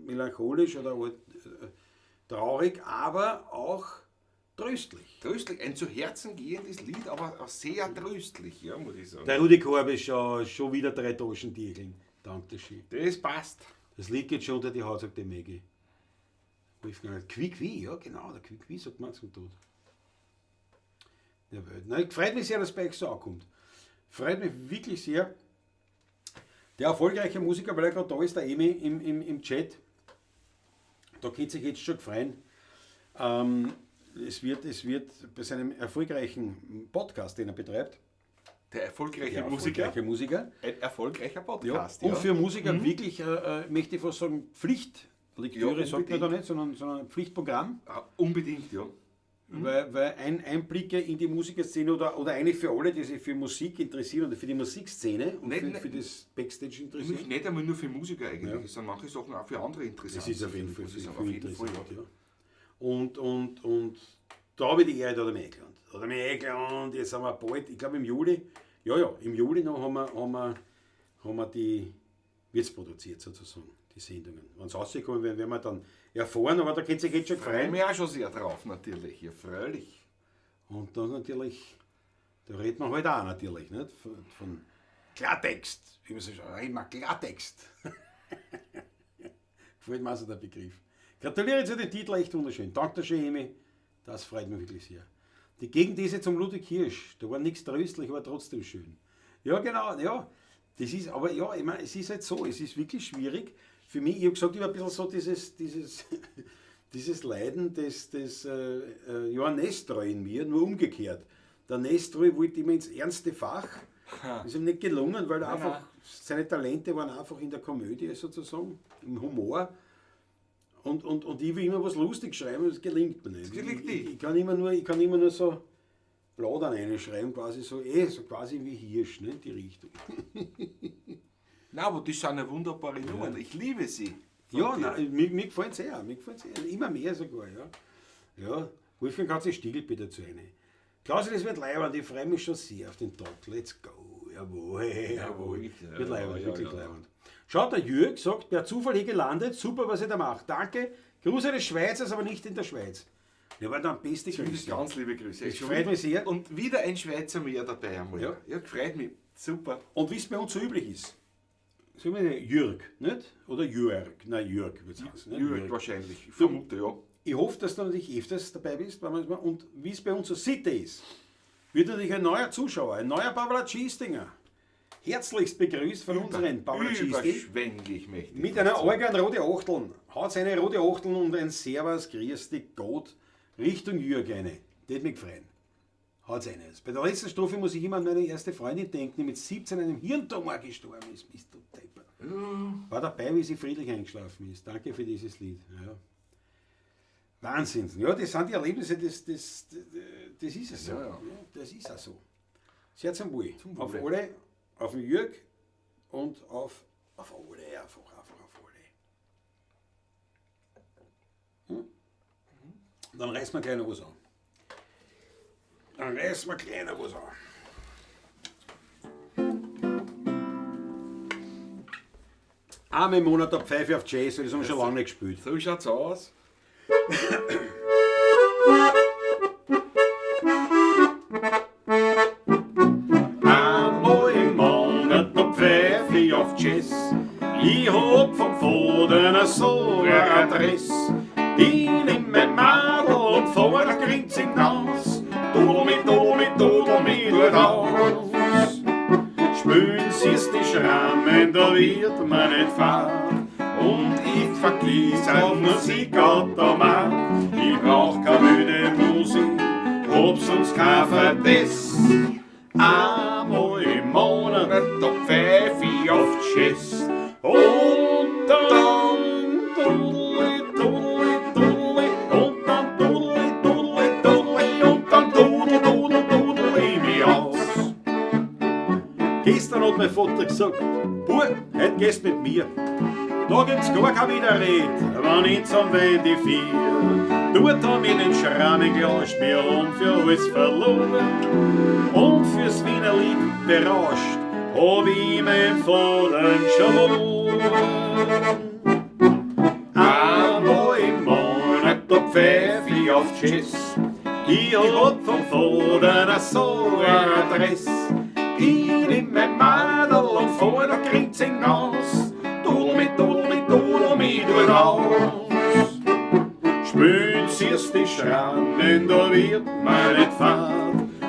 melancholisch oder halt, traurig, aber auch tröstlich. Tröstlich, ein zu Herzen gehendes Lied, aber auch sehr tröstlich, ja, muss ich sagen. Der Rudi Korb ist schon wieder 3 Taschen Dirgeln. Dankeschön. Das passt. Das Lied geht schon unter die Haut, sagt die Maggie. Wolfgang, Quick-Wie, ja genau, der Quick-Wie sagt man zum Tod. Der Welt. Na, ich freut mich sehr, dass bei euch so ankommt. Freut mich wirklich sehr. Der erfolgreiche Musiker, weil er gerade da ist, der Emi im Chat, da könnt ihr sich jetzt schon freuen. Es wird bei seinem erfolgreichen Podcast, den er betreibt, Der erfolgreiche der Musiker. erfolgreiche Musiker. Ein erfolgreicher Ja, Podcast, und ja. für Musiker wirklich, möchte ich fast sagen, Pflichtlektüre, Ja, sagt man da unbedingt. nicht, sondern Pflichtprogramm. Ah, unbedingt, ja. Weil ein Einblicke in die Musikerszene oder eigentlich für alle, die sich für Musik interessieren oder für die Musikszene und Nicht, nicht, für das Backstage interessieren. Nicht einmal nur für Musiker eigentlich, Ja. es sind manche Sachen auch für andere interessant. Das ist auf jeden Fall Muss ich für sagen, auf jeden Fall, interessant, ja. ja. Und da habe ich die Ehre, da hat er mich eingeladen. Da hat er mich eingeladen, jetzt sind wir bald, ich glaube im Juli, ja, ja, im Juli noch haben wir die, wird's produziert sozusagen, die Sendungen. Wenn's rausgekommen wäre, werden wir dann erfahren, aber da könnt ihr sich jetzt schon Freue freuen. mich auch schon sehr drauf, natürlich, ja, freilich. Und dann natürlich, da redet man halt auch natürlich, nicht? Von Klartext, wie man so sagt, reden wir Klartext. Gefällt mir also der Begriff. Gratuliere zu dem Titel, echt wunderschön. Dankeschön, Emi, das freut mich wirklich sehr. Die Gegenthese zum Ludwig Hirsch, da war nichts tröstlich, aber trotzdem schön. Ja, genau, ja. Das ist, aber ja, ich meine, es ist halt so, es ist wirklich schwierig. Für mich, ich hab gesagt, ich hab ein bisschen so dieses Leiden des Johann Nestroy in mir, nur umgekehrt. Der Nestroy wollte immer ins ernste Fach. Ist ihm nicht gelungen, weil er Nein, einfach, nein. seine Talente waren einfach in der Komödie sozusagen, im Humor. Und ich will immer was lustig schreiben, das gelingt mir nicht. Das gelingt Ich nicht. kann immer nur so Plaudern reinschreiben, quasi so, so quasi wie Hirsch, ne, in die Richtung. Nein, aber das sind ja wunderbare Nummern. Ich liebe sie. Ja, Von dir. nein, mir gefällt's sehr, mir gefällt's sehr. Immer mehr sogar, ja. Ja, Wolfgang hat sich Stiegel bitte zu eine. Klausi, das wird leiwand, ich freue mich schon sehr auf den Tag. Let's go. Jawohl, jawohl. Jawohl, Wird leiwand, ja, wirklich ja. leiwand. Schaut, der Jürg sagt, per Zufall hier gelandet, super, was ihr da macht. Danke. Gruß eines Schweizers, aber nicht in der Schweiz. Ja, war dann beste Zumindest Grüße. ganz liebe Grüße. Das freut mich sehr. Und wieder ein Schweizer mehr dabei einmal. Ja. Ja, freut mich. Super. Und wie es bei uns so üblich ist, sagen wir Jürg, nicht? Oder Jörg? Nein, Jörg wird's heißen, nicht? Jürg wahrscheinlich. Ich vermute, ja. Ich hoffe, dass du natürlich öfters dabei bist, weil manchmal, und wie es bei uns so Sitte ist, wird natürlich ein neuer Zuschauer, ein neuer Pavlatschistinger, herzlichst begrüßt von unseren Pavlatschisti. Überschwänglich möchte ich Mit fast einer sagen. Orgel rote Achteln. Haut seine rote Achteln und ein Servus, grüß dich Gott, Richtung Jürg eine. Das hat mich gefreut. Haut's eine. Bei der letzten Strophe muss ich immer an meine erste Freundin denken, die mit 17 an einem Hirntumor gestorben ist. Bist du deppert. War dabei, wie sie friedlich eingeschlafen ist. Danke für dieses Lied. Ja. Wahnsinn. Ja, das sind die Erlebnisse, das ist es so. Ja, ja. Ja, das ist auch so. Sehr zum Wohl. Zum Auf Wohle. alle, auf den Jürg und auf alle, einfach auf alle. Dann reißen wir gleich noch was an. Dann reißen wir gleich noch was an. Einmal im Monat der Pfeife auf Jazz, weil das haben wir schon lange nicht gespielt. So schaut's aus. Einmal im Monat da pfeif ich auf Jazz. Ich hab vom Vater so eine Adresse. Ich nimm mein Madel und fahr nach Grinz hinaus. Dudel mi, dudel mi, dudel mi dort aus. Spülen sie's die Schrammen, da wird man nicht fad. Und ich vergieß auf Musikautomat. Ich brauch keine müde Musik, hab sonst kein Verdiss. Einmal im Monat, Da pfeif ich auf Tschüss. Und dann dudeli, dudeli, dudeli, und dann dudeli, dudeli, dudeli, und dann dudel, dudel, dudel ich mich aus. Gestern hat mein Vater gesagt, Bub, heut gehst mit mir. Da gibt's gar kein Widerred, wenn ich zum Wein die vier. Dort hab ich den Schrammen gelauscht, wir haben für alles verloren. Und fürs Wiener Lied berauscht, hab ich mein Vater geschworen. Einmal im Monat, da pfeif ich auf Tschüss. Ich hab vom Vater so eine Adresse. Ich nimm mein Madel und fahr nach Grinz hinaus. Dudel mi, dudel mi, dudel mi dort aus. Spülen sie's die Schrammen, da wird man nicht fad.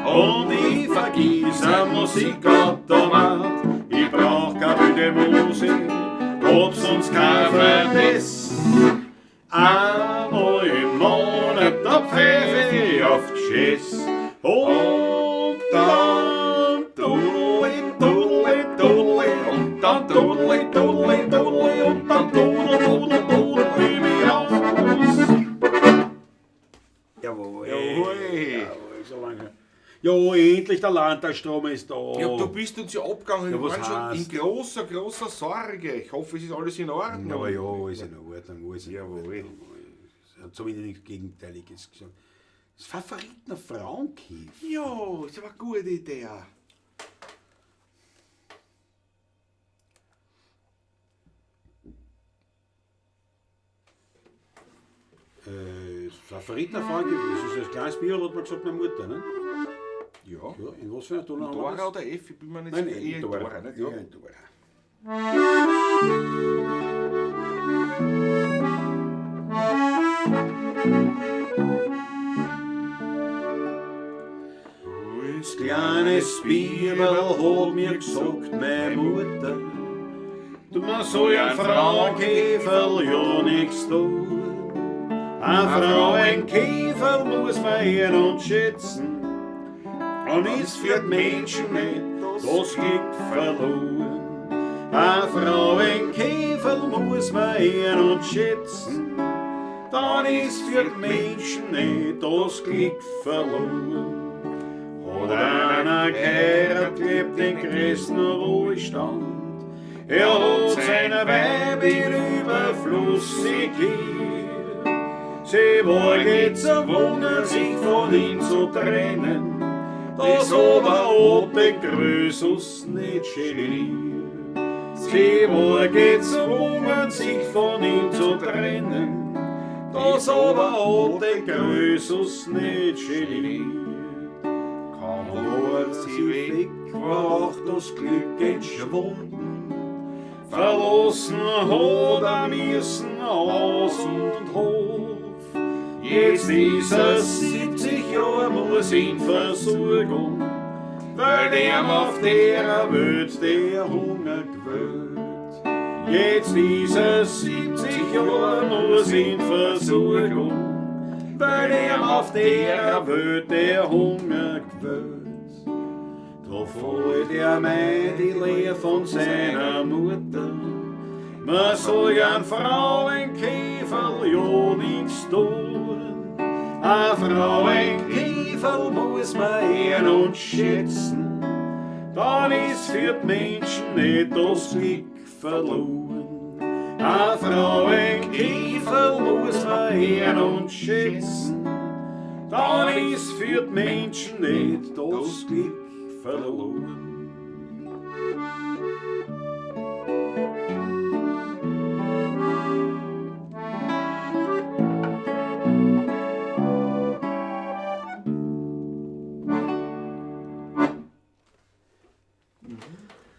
Und ich vergieß am Musikautomat. Ich brauch keine wilde Musik, hab sonst kein Verdiss. Einmal im Monat, da pfeif ich auf Tschüss. Und dann dudeli, dudeli, dudeli, und dann dudeli, dudeli, dudeli, und dann dudel, dudel, dudel ich mich aus. Jawohl. Jawohl. Jawohl, so lange. Ja, endlich der Landtagsstrom ist da. Ja, du bist uns ja abgegangen. Ja, Wir was waren schon heißt? in großer, großer Sorge. Ich hoffe, es ist alles in Ordnung. Aber ja, alles in Ordnung, alles in Jawohl. Ordnung. Es hat zumindest nichts Gegenteiliges gesagt. Das Favoritener Frauenkäfer. Ja, das war eine gute Idee. Favoritener Frauenkäfer, das ist ein kleines Bier, hat man gesagt, meine Mutter, ne? Ja. Ja, in was für einer Tonart haben wir Dora das? oder F, ich bin mir nicht Nein, sicher. nein, Eher in Dora. Dora, nicht? Ja. Ja, in Dora. Das kleines Bibel hat mir gesagt, meine Mutter, du man soll ein Frauenkäferl ja nichts tun. Ein Frauenkäfer muss man ehren und schätzen. Und es führt Menschen nicht das Glück verloren. Ein Frauenkäfer muss man ehren und schätzen. Dann ist für die Menschen nicht das Glück verloren. Hat einer geheiratet, lebt in größten Ruhestand. Er hat seine Weib in Überfluss segiert. Sie war gezwungen, sich von ihm zu trennen. Das aber hat den Krösus nicht geniert. Sie war gezwungen, sich von ihm zu trennen. Das aber hat den Krösus nicht geniert. Kaum war sie weg, war auch das Glück entschwunden. Verlassen hat er müssen Haus und Hof. Jetzt ist er 70 Jahre, muss ihn versorgen, weil dem auf der Welt der Hunger quält. Jetzt ist er 70 Jahre, muss ihn versorgen, weil dem auf der Welt der Hunger quält. Da fällt er mir die Lehre von seiner Mutter. Man soll ja ein Frauenkäfer ja nichts tun. Ein Frauenkäfer muss man ehren und schätzen. Dann ist für die Menschen nicht das Glück verloren. Ein Frauenkäfer muss man ehren und schätzen. Dann ist für die Menschen nicht das Glück verloren.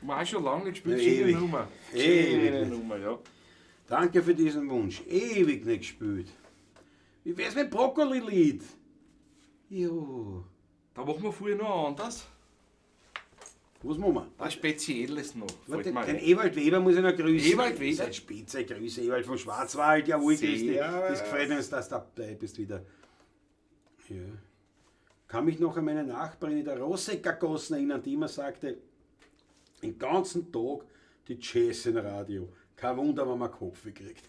Haben wir auch schon lange nicht gespielt. Ja, Schöne ewig. Nummer. Ewig Schöne nicht. Nummer, ja. Danke für diesen Wunsch. Ewig nicht gespielt. Wie wär's mit Brokkoli-Lied? Jo. Da machen wir vorher noch anders. Was machen wir? Was Spezielles noch. Warte, Fällt mir den ein. Ewald Weber muss ich noch grüßen. Ewald Weber? Seit Spitze, Grüße, Ewald vom Schwarzwald. Jawohl, grüß dich. Servus. Das gefällt uns, dass du dabei bist wieder. Ja. Kann mich noch an meine Nachbarin in der Rosecker-Gasse erinnern, die immer sagte, den ganzen Tag die Jazz im Radio. Kein Wunder, wenn man Kopf kriegt.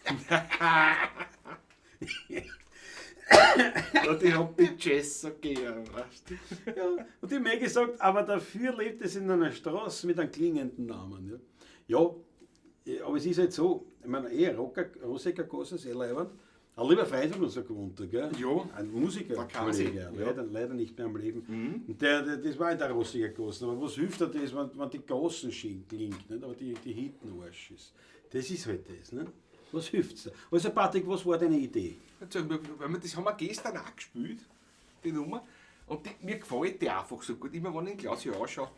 Ja, die hat die Jazz so gern, weißt du. Ja, und die Maggie sagt, aber dafür lebt es in einer Straße mit einem klingenden Namen. Ja, ja, aber es ist halt so, ich meine, Rosecker Gasse ist eh leibend. Ein lieber Freund hat uns so gewohnt, gell? Ja. Ein Musiker, Der Kasi, Kollege, ja. leider nicht mehr am Leben. Und das war in der Rossiger Gasse. Aber was hilft dir das, wenn die Gassen schön klingt, nicht? Aber die hinten Arsch ist. Das ist halt das, ne? Was hilft's da? Also Patrick, was war deine Idee? Also, das haben wir gestern auch gespielt, die Nummer. Und mir gefällt die einfach so gut. Immer wenn ich den Klausi anschaue,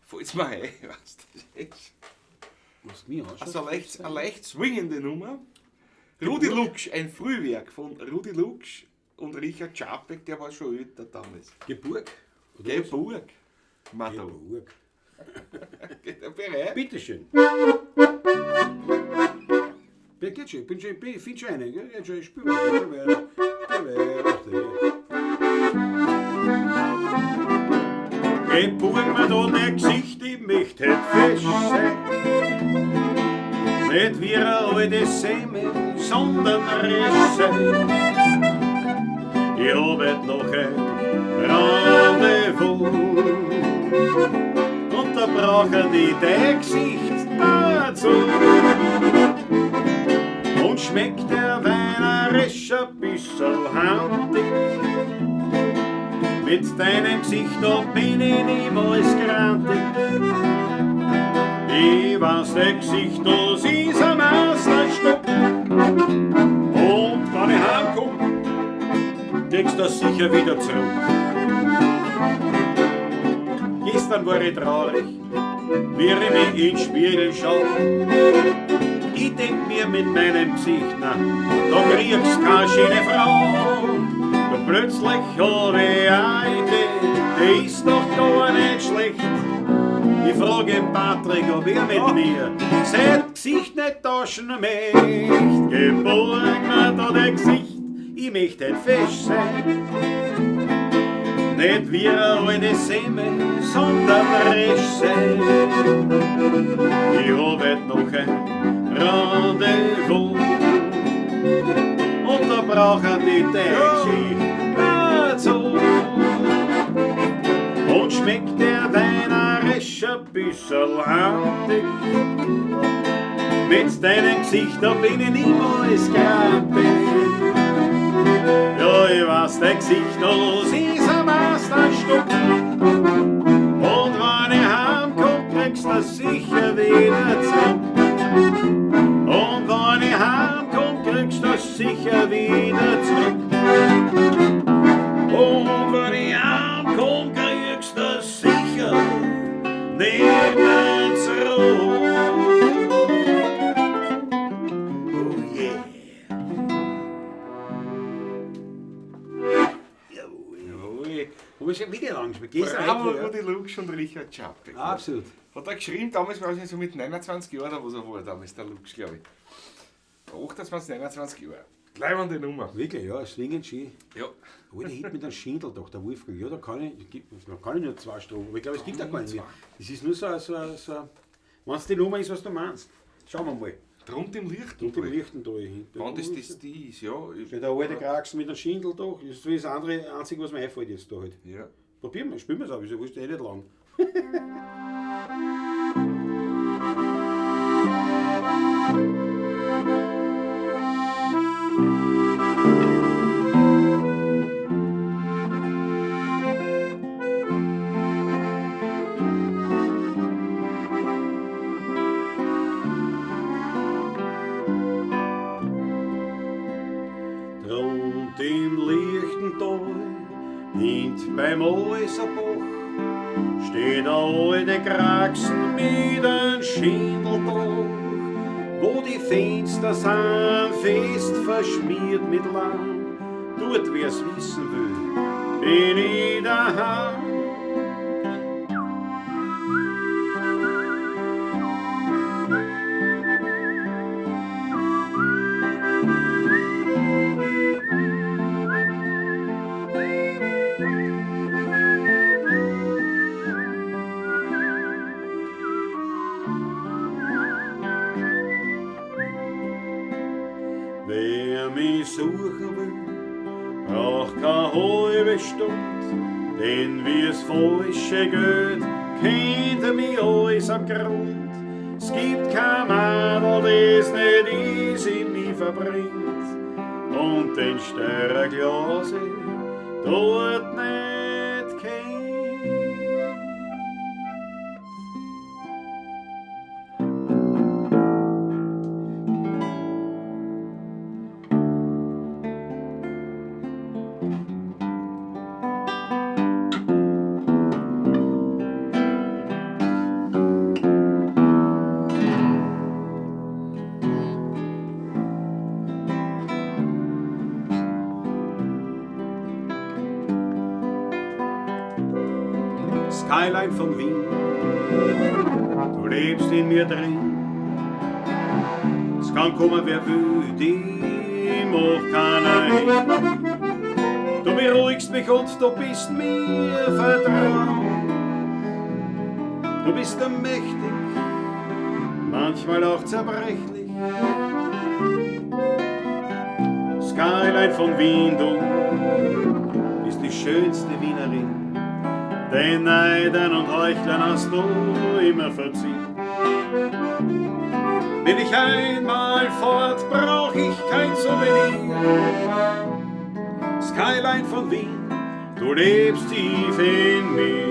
fällt es mir ein. Weißt du, das ist Was mir anschaut? also eine leicht swingende Nummer. Rudi Luksch, ein Frühwerk von Rudi Luksch und Richard Czapek, der war schon älter damals. Geburg? Oder was? Geburg. Mado. Geburg. Geht er bereit? Bitteschön. Ja, geht schon, ich bin schon, ich finde schon eine, gell? Geht schon, ich spür weiter, spür weiter, spür weiter. Geburg mir da dein Gesicht, ich möcht halt fest sein. Nicht wie eine alte Semmel, sondern resch sein. Ich hab heut noch ein Rendezvous. Und da brauche ich dein Gesicht dazu. Und schmeckt der Wein ein resch ein bissl handig. Mit deinem Gesicht, da bin ich niemals grantig. Ich weiß, dein Gesicht, das ist ein Meisterstück. Und wenn ich heimkomm, kriegst du das sicher wieder zurück. Gestern war ich traurig, wie ich mich in den Spiegel schau. Ich denk mir mit meinem Gesicht, na, da kriegst keine schöne Frau. Doch plötzlich hab ich eine Idee, die ist doch gar nicht schlecht. Ich frag den Patrick, ob er mit mir sein Gesicht nicht tauschen möcht. Geborg mir da dein Gesicht, Ich möchte halt fesch sein. Nicht wie eine alte Semme, sondern resch sein. Ich hab heut noch ein Rendezvous. Und da brauchen die Geschichte dazu. Und schmeckt der Wein auch resch ein bisserl handig. Mit deinem Gesicht, da bin ich niemals grantig. Ja, ich weiß, dein Gesicht, das ist ein Meisterstück. Und wenn ich heimkomm, kriegst du das sicher wieder zurück. Und wenn ich heimkomm, kriegst du das sicher wieder zurück. Und wenn ich heimkomm, kriegst du das sicher nicht mehr zurück. Oh yeah. Jawohl. Jawohl. Aber schon wieder lang gespielt. Gestern Bravo, heute, ja. Rudi Luksch und Richard Czapek. Absolut. Hat er geschrieben, damals, weiß ich nicht, so mit 29 Jahren, oder was er war, damals, der Luksch, glaube ich. 28, 29 Jahre. Leibende Nummer. Wirklich, ja, swingend schön. Ja. Alter Hit mit einem Schindel doch, der Wolfgang. Ja, da kann ich nur zwei Strophen, aber ich glaube, es gibt auch gar nicht mehr. Das ist nur so, wenn es die Nummer ist, was du meinst. Schauen wir mal. Drunter im Licht. Und im Lichten da. Wann das die ist, ja. Steht der alte Kraxen mit einem Schindel da. Das ist das andere, Einzige, was mir einfällt jetzt da halt. Ja. Probieren wir, spielen wir es auch, wieso wurscht eh nicht lang. Drunter im lichten Tal, hint beim Äußerbach, steht der alte Kraxen mit einem Schindeldach, wo die Fenster sind fest verschmiert mit Lahm. Dort, wer's wissen will, bin ich daheim. Wer mich suchen will, braucht keine halbe Stund, denn wie's falsche Geld kennt er mich alles am Grund. Es gibt kein Madel, das nicht ist in mich verbringt, und den Steuerglas ich dort nicht kennt. Skyline von Wien, du lebst in mir drin. Es kann kommen, wer will, die macht keiner hin. Du beruhigst mich und du bist mir vertraut. Du bist mächtig, manchmal auch zerbrechlich. Skyline von Wien, du bist die schönste Wienerin. Den Neidern und Heuchlern hast du immer verziehen. Bin ich einmal fort, brauch ich kein Souvenir. Skyline von Wien, du lebst tief in mir.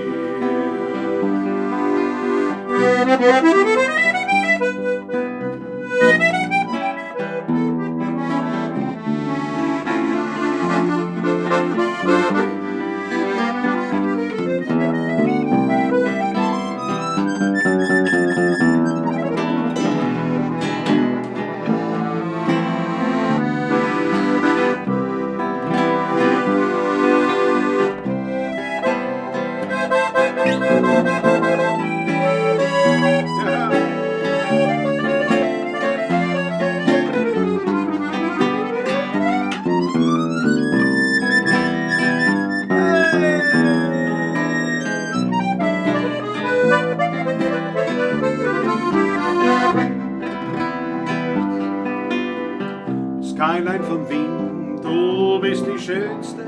Skyline von Wien, du bist die schönste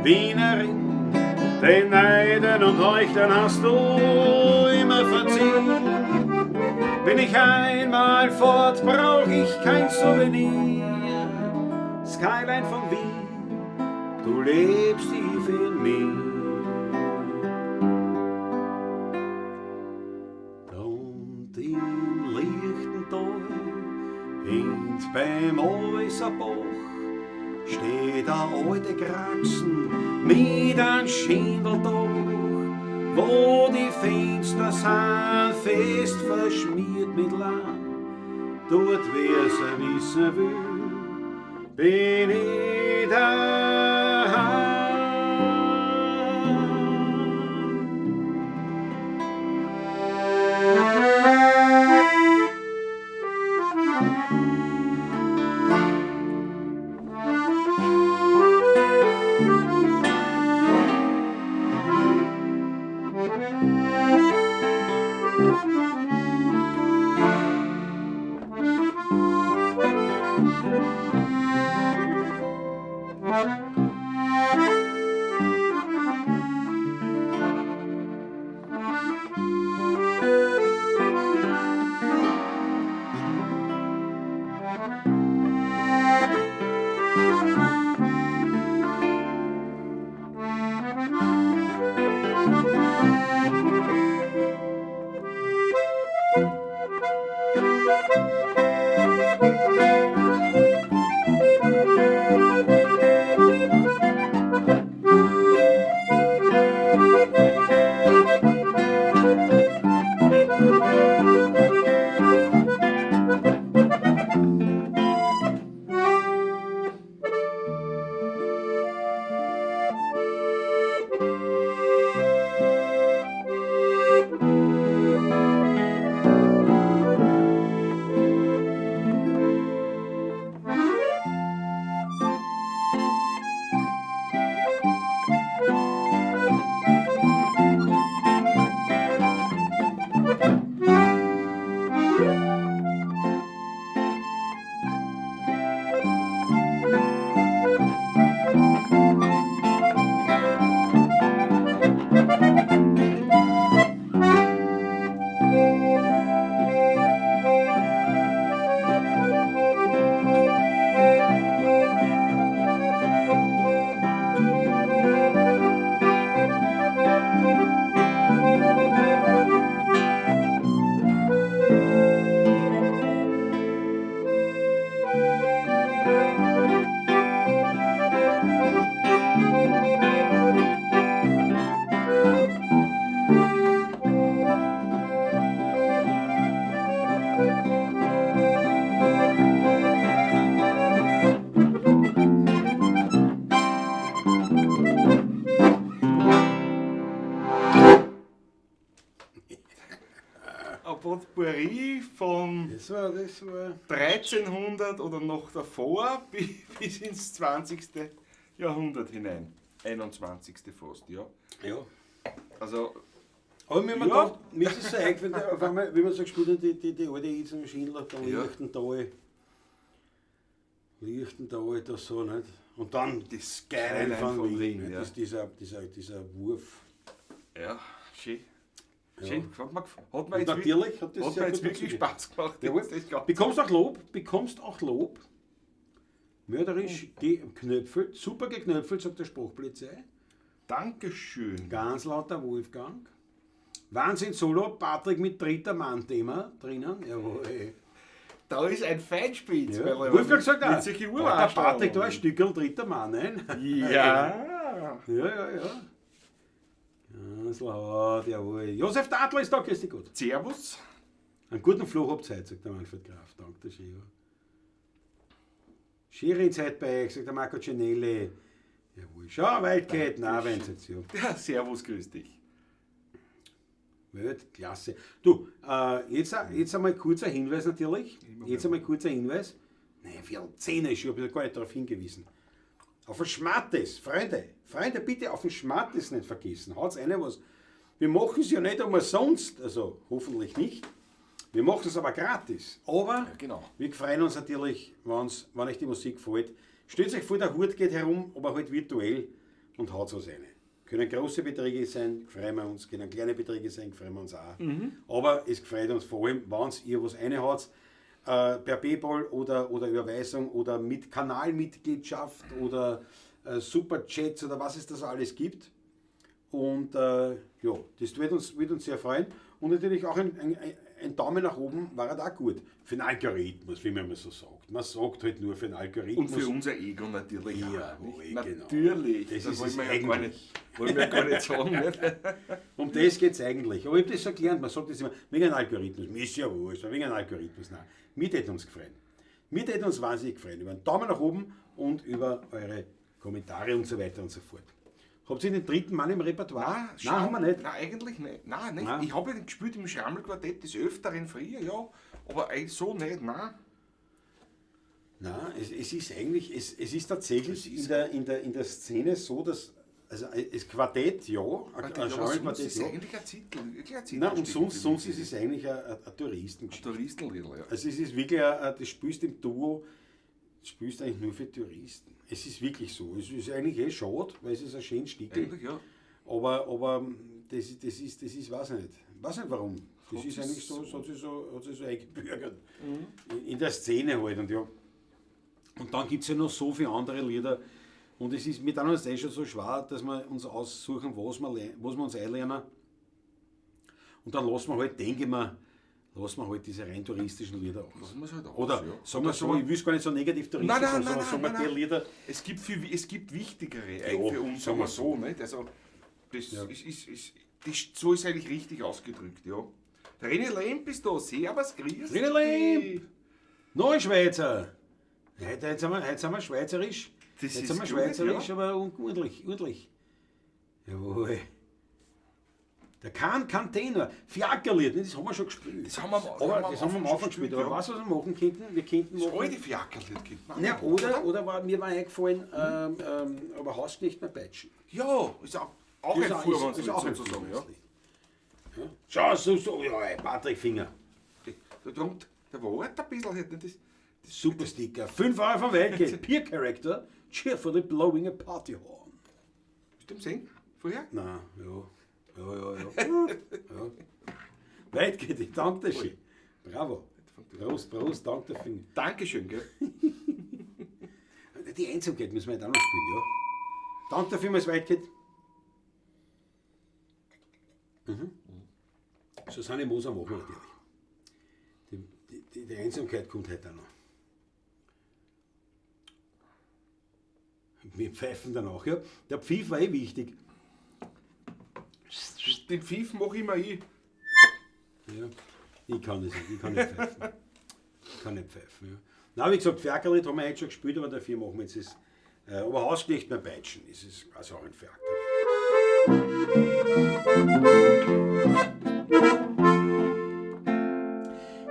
Wienerin. Den Neiden und Heuchlern hast du immer verziehen. Bin ich einmal fort, brauch ich kein Souvenir. Skyline von Wien, du lebst tief in mir. Und im lichten Tal, hint beim Äußerbach, steht a alte Kraxen mit einem Schindeldach, wo die Fenster sind fest verschmiert mit Lahm. Dort, wer's wissen will, bin ich daheim. Ein Potpourri von Das war 1300 oder noch davor bis ins 20. Jahrhundert hinein. 21. fast, ja. Ja. Also, Aber mir ja. Ja. Gedacht, mir ist es so eingefallen, auf einmal, wie man so gespielt hat, die alte Insel im Schindler, da Ja. Lichtental, Lichtental, das so, nicht? Und dann Die Skyline Skyline von von Wien, Wien, nicht? ja. Das ist dieser Wurf. Ja, schön. Schön, hat mir Und jetzt, natürlich hat das hat sehr mir jetzt gut wirklich dazu Spaß gemacht. Jawohl. Das Ganze. Bekommst auch Lob, bekommst auch Lob. Mörderisch geknöpfelt, super geknöpfelt, sagt der Sprachpolizei. Dankeschön. Ganz lauter Wolfgang. Wahnsinn Solo, Patrick mit dritter Mann-Thema drinnen. Jawohl. Da ist ein Feinspitz. Ja. weil er Wolfgang mit- sagt auch, Mit solchen "Boah, der Uhr Patrick da ein Stückel dritter Mann, ein. Ja. Ja, ja, ja. Ganz laut, jawohl. Josef Dadler ist da, grüß dich gut. Servus. Einen guten Fluch habt ihr heute, sagt der Manfred Graf. Danke schön. Ja. Schirin seid bei euch, sagt der Marco Cinelli. Jawohl. Schau, Waldkeit, na, wenn jetzt ja. Ja, servus, grüß dich. Weltklasse. Du, jetzt einmal kurzer Hinweis natürlich. Jetzt einmal kurzer Hinweis. Nein, 9:15 ist, ich habe gar nicht darauf hingewiesen. Auf den Schmattes, Freunde, Freunde, bitte auf den Schmattes nicht vergessen. Haut's eine was. Wir machen es ja nicht umsonst, also hoffentlich nicht. Wir machen es aber gratis. Aber genau. wir freuen uns natürlich, wenn euch die Musik gefällt. Stellt euch vor, der Hut geht herum, aber halt virtuell und haut was rein. Können große Beträge sein, freuen wir uns, können kleine Beträge sein, freuen wir uns auch. Aber es freut uns vor allem, wenn ihr was reinhaut, per PayPal oder Überweisung oder mit Kanalmitgliedschaft oder Superchats oder was es da so alles gibt. Und ja, das wird uns sehr freuen. Und natürlich auch ein Daumen nach oben war halt auch gut. Für den Algorithmus, wie man immer so sagt. Man sagt halt nur für den Algorithmus. Und für unser Ego natürlich. Ja, auch, nicht? genau. Natürlich. Das das ist wollen es wir ja gar eigentlich. nicht, wollen wir gar nicht sagen. Nicht? Um das geht es eigentlich. Aber ich habe das so gelernt, man sagt das immer, wegen einem Algorithmus. Mir ist ja wurscht, wegen einem Algorithmus. Nein, mir hätte uns gefreut. Mir hätte uns wahnsinnig gefreut. Über einen Daumen nach oben und über eure Kommentare und so weiter und so fort. Habt ihr den dritten Mann im Repertoire? Nein, haben wir nicht. Nein, eigentlich nicht. Nein, nicht. Nein. Ich habe ihn gespielt im Schrammelquartett des Öfteren früher, ja. Aber eigentlich so nicht, nein. Nein, es ist eigentlich, es ist tatsächlich in der Szene so, dass, also das Quartett, ja, ein Aber sonst Schrammelquartett, ist ja. eigentlich ein Zettel, wirklich ein Zettel. Nein, und sonst ist es eigentlich eine Touristengeschichte. Touristenliedl, ja. Also es ist wirklich, das spielst im Duo, das spielst eigentlich nur für Touristen. Es ist wirklich so. Es ist eigentlich eh schade, weil es ist ein schönes Stickel. Eigentlich, ja. Aber das ist, weiß ich nicht. Weiß nicht warum. Das Hat ist sich eigentlich so, hat sich so eingebürgert. In der Szene halt. Und, ja. Und dann gibt es ja noch so viele andere Lieder. Und es ist mit anderen eh schon so schwer, dass wir uns aussuchen, was wir uns einlernen. Und dann lassen wir halt, denke ich mir, lassen wir halt diese rein touristischen Lieder aus. Lassen wir's halt aus, Oder ja. sagen wir so, ich will es gar nicht so negativ touristisch Nein, nein, sagen, nein, sondern nein, sagen wir nein, die Lieder. Es gibt wichtigere Ja, für uns, sagen sagen wir wir so. Nicht? Also, das Ja. ist, so ist eigentlich richtig ausgedrückt, ja. Der René Lemp ist da, servus, grüß René Lemp! Neuschweizer! Heute sind wir schweizerisch. Das Heute ist sind wir gut, schweizerisch, ja. aber ordentlich, ordentlich. Jawohl. Der Kahn Container, Fiakerlied, das haben wir schon gespielt. Das haben wir am- aber das haben wir am Anfang gespielt. Aber ja. weißt du, was wir machen könnten? Wir könnten Das machen. alte Fiakerlied könnte man. Ja, oder war, mir war eingefallen, aber Hausknecht mehr peitschen. Ja, ist auch ein Vorwandlied ist auch ein sozusagen. Ja. Vorwandlied. Ja. Schau, so, ja, Patrick Finger. Der war ein bisschen, halt, das Super Sticker, 5 Euro vom Weltgeld, Peer Character, cheerfully blowing a party horn. Bist du im Singen? Vorher? Nein, ja. Ja. Ja. Weit geht, ich danke dir schön. Bravo. Prost, Prost, danke dir. Finger. Dankeschön, gell? Die Einsamkeit müssen wir jetzt auch noch spielen, ja. Danke dafür, vielmals, Weitgeht. Mhm. Susanne Moser machen wir natürlich. Die Einsamkeit kommt heute auch noch. Wir pfeifen danach, ja. Der Pfiff war eh wichtig. Den Pfiff mache ich immer ich. Ja, ich kann das nicht, ich kann nicht pfeifen. Ich kann nicht pfeifen, ja. Na, wie gesagt, Fiakerlied haben wir heute schon gespielt, aber dafür machen wir jetzt das. Aber Hausknecht mehr peitschen, das ist also auch ein Fiaker.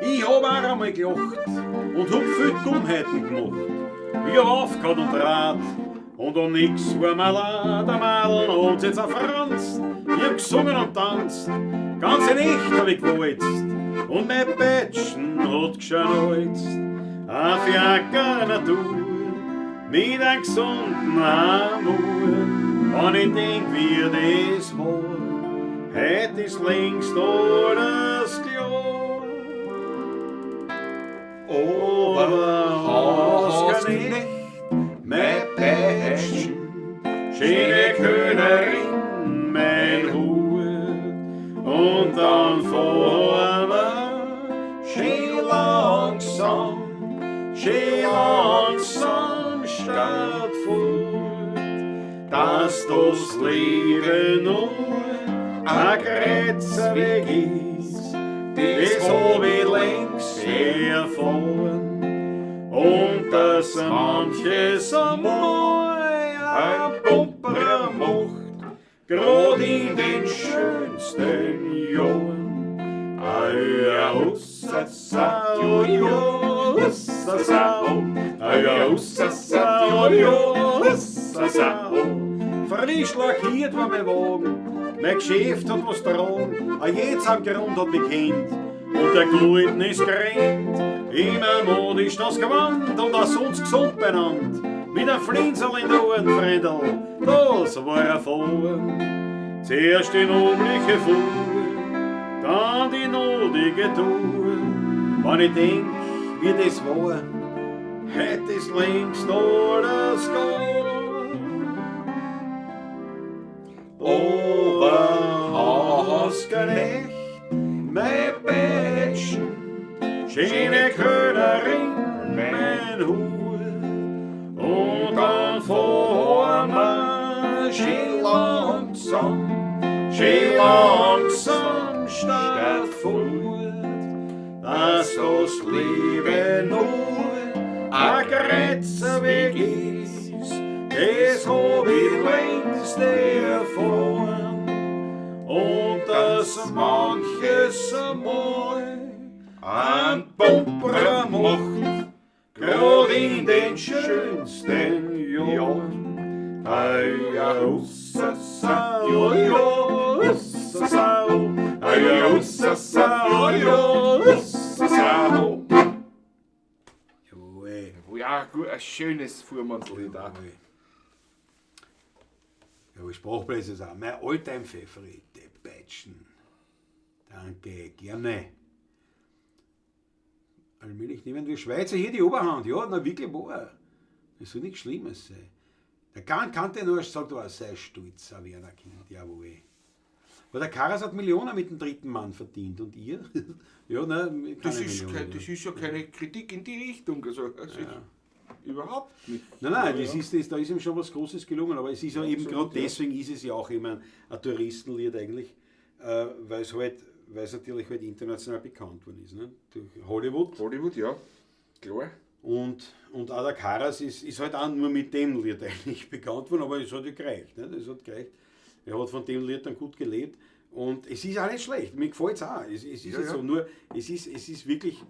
Ich hab auch einmal gelacht und hab viel Dummheiten gemacht. Ich hab aufgehört und Rad und um nix war mir leid. Der Madel hat jetzt erfranst, ich hab gesungen und tanzt, ganze Nacht hab ich gewalzt und mein Peitschen hat geschnalzt. Ein Fiaker Natur mit einem gesunden Amor, wenn ich denk, wie das war, heut ist längst alles klar. Aber Hausknecht, mein Peitschen, schöne Könnerin, mein Hut, und dann fahren wir schön langsam statt fort, dass das Leben nur ein Kreuzweg ist, das hab ich längst erfahren. Und dass manches einmal ein Pumperer macht, grad in den schönsten Jahren. Aja, hussa, sa, jo, hussa, sa, oh. Aja, hussa, sa, jo, hussa, sa, oh. Frisch lackiert war mein Wagen, mein Geschäft hat was tragen, a jetzt am Grund hat mich kennt. Und der Gluten ist gerannt, immer modisch das Gewand und auch sonst gesund benannt. Mit einem Flinserl in der Ohren, Freundl, das war er vorn. Zuerst die nobliche Fuhr, dann die notige Tour. Wenn ich denk, wie das war, heut ist längst alles gone. Oberhausknecht, mein Bettchen, schöne Köhlerin, mein Hut. Und dann fahren wir schön langsam statt fort, dass das Leben nur ein Kreuzweg ist, das hab ich längst erfahren. Und dass manches Mal ein Pumperer macht, grad in den schönsten Jahren. Ei, hussa, sa, jo, jo, hussa, sa, oh. Ei, hussa, sa, jo, jo, hussa, sa, oh. Jawohl. Ja, gut, ein schönes Fuhrmannslied auch. Jawohl. Jawohl, Sprachplätze ist auch mein Alltime Favorite, die Peitschen. Danke, gerne. Allmählich nehmen wir Schweizer hier die Oberhand. Ja, na wirklich wahr. Das soll nichts Schlimmes sein. Der Kahn kannte nur, sagt aber, sei stolz, ein Werner Kind, jawohl. Aber der Karas hat Millionen mit dem dritten Mann verdient und ihr? Ja, nein, Das keine ist, Millionen, kein, ja. das ist ja keine Kritik in die Richtung. Also, das ist überhaupt nicht. Nein, nein, Ja, das ist, das, da ist ihm schon was Großes gelungen, aber es ist ja eben absolut, gerade ja. deswegen ist es ja auch immer ein Touristenlied eigentlich, weil es halt, weil es natürlich halt international bekannt worden ist, ne? Durch Hollywood. Hollywood, ja. Klar. Und auch der Karas ist halt auch nur mit dem Lied eigentlich bekannt worden, aber es hat ja gereicht. Ne? Das hat gereicht. Er hat von dem Lied dann gut gelebt. Und es ist auch nicht schlecht, mir gefällt es auch. Es ist Ja, jetzt ja. so, nur es ist wirklich,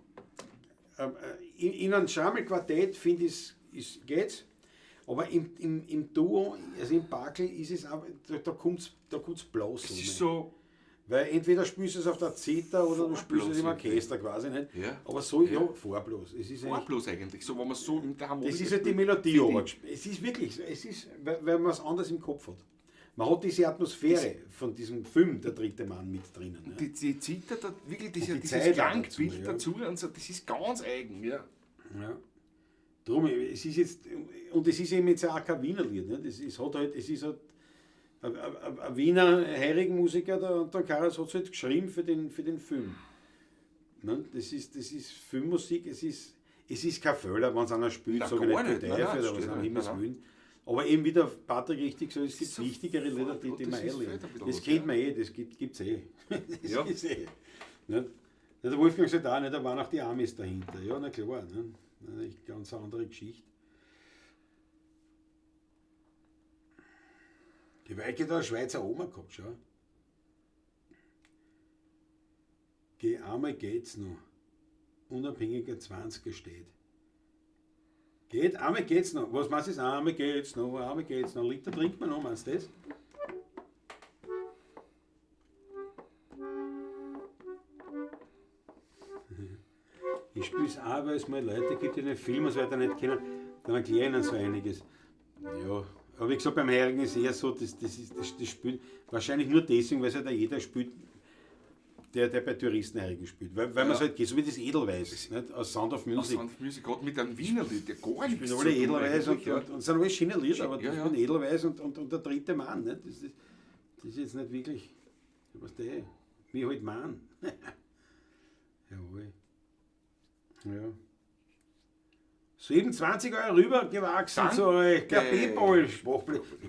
in einem Schrammelquartett finde ich, es geht's. Aber im Duo, also im Barkel ist es auch, da kommt's bloß Es so. ist so. Weil entweder spielst du es auf der Zither oder du spielst es im Vorblos Orchester quasi. Nicht? Ja. Aber so, ja, vorblos. Es ist eigentlich, Farblos eigentlich, so wenn man so mit der Harmonika das ist halt die spielt. Melodie, Finde aber ich. es ist wirklich, es ist, weil man es anders im Kopf hat. Man hat diese Atmosphäre von diesem Film, der dritte Mann, mit drinnen. Ja. Die Zither, da, wirklich Und die dieses Zeit auch Klangbild dazu, dazu, und so, das ist ganz eigen. Ja. Ja. Drum, es ist jetzt, und es ist eben jetzt auch kein Wiener Lied. Ne? Das ist, hat halt, es ist halt ein Wiener Heurigenmusiker, der Anton Karas, hat es halt geschrieben für den Film. Ne? Das ist Filmmusik, es ist kein Fehler, wenn es einer spielt, sage ich gar nicht, nicht. der Nein, Teufel nein, oder was, stimmt um nicht. Himmels Nein, nein. Willen. Aber eben wie der Patrick richtig sagt, es gibt so wichtigere Lieder, die das man ist einlernt. fehlt ein bisschen Das was, kennt ja. man eh, das gibt's eh. Das Ja. ist eh. Ne? Der Wolfgang sagt auch, ne, da waren auch die Amis dahinter. Ja, na klar, ne? Eine ganz andere Geschichte. Die Weike hat eine Schweizer Oma gehabt, schau. Geh, einmal geht's noch. Unabhängiger 20er steht. Geht, einmal geht's noch. Was meinst du? Einmal geht's noch, einmal geht's noch. Liter trinkt man noch, meinst du das? Ich spiele es auch, weil es mal Leute gibt, die den Film und so weiter nicht kennen, dann erkläre ich ihnen so einiges. Ja, aber wie gesagt, beim Heurigen ist eher so, das spielt wahrscheinlich nur deswegen, weil es halt auch jeder spielt, der bei Touristen Heurigen spielt. Weil man es halt geht, so wie das Edelweiß, nicht? Aus Sound of Music. Aus Sound of Music, gerade mit einem Wiener Lied, der gar nichts Spielen alle zu tun Edelweiß eigentlich, ja. und sind alle schöne Lieder, aber Ja, das ja. spielen Edelweiß und der dritte Mann. Nicht? Das ist jetzt nicht wirklich, was der, wie halt Mann. Jawohl. Ja. So eben 20 Euro rübergewachsen Danke. zu euch. Der Paypal.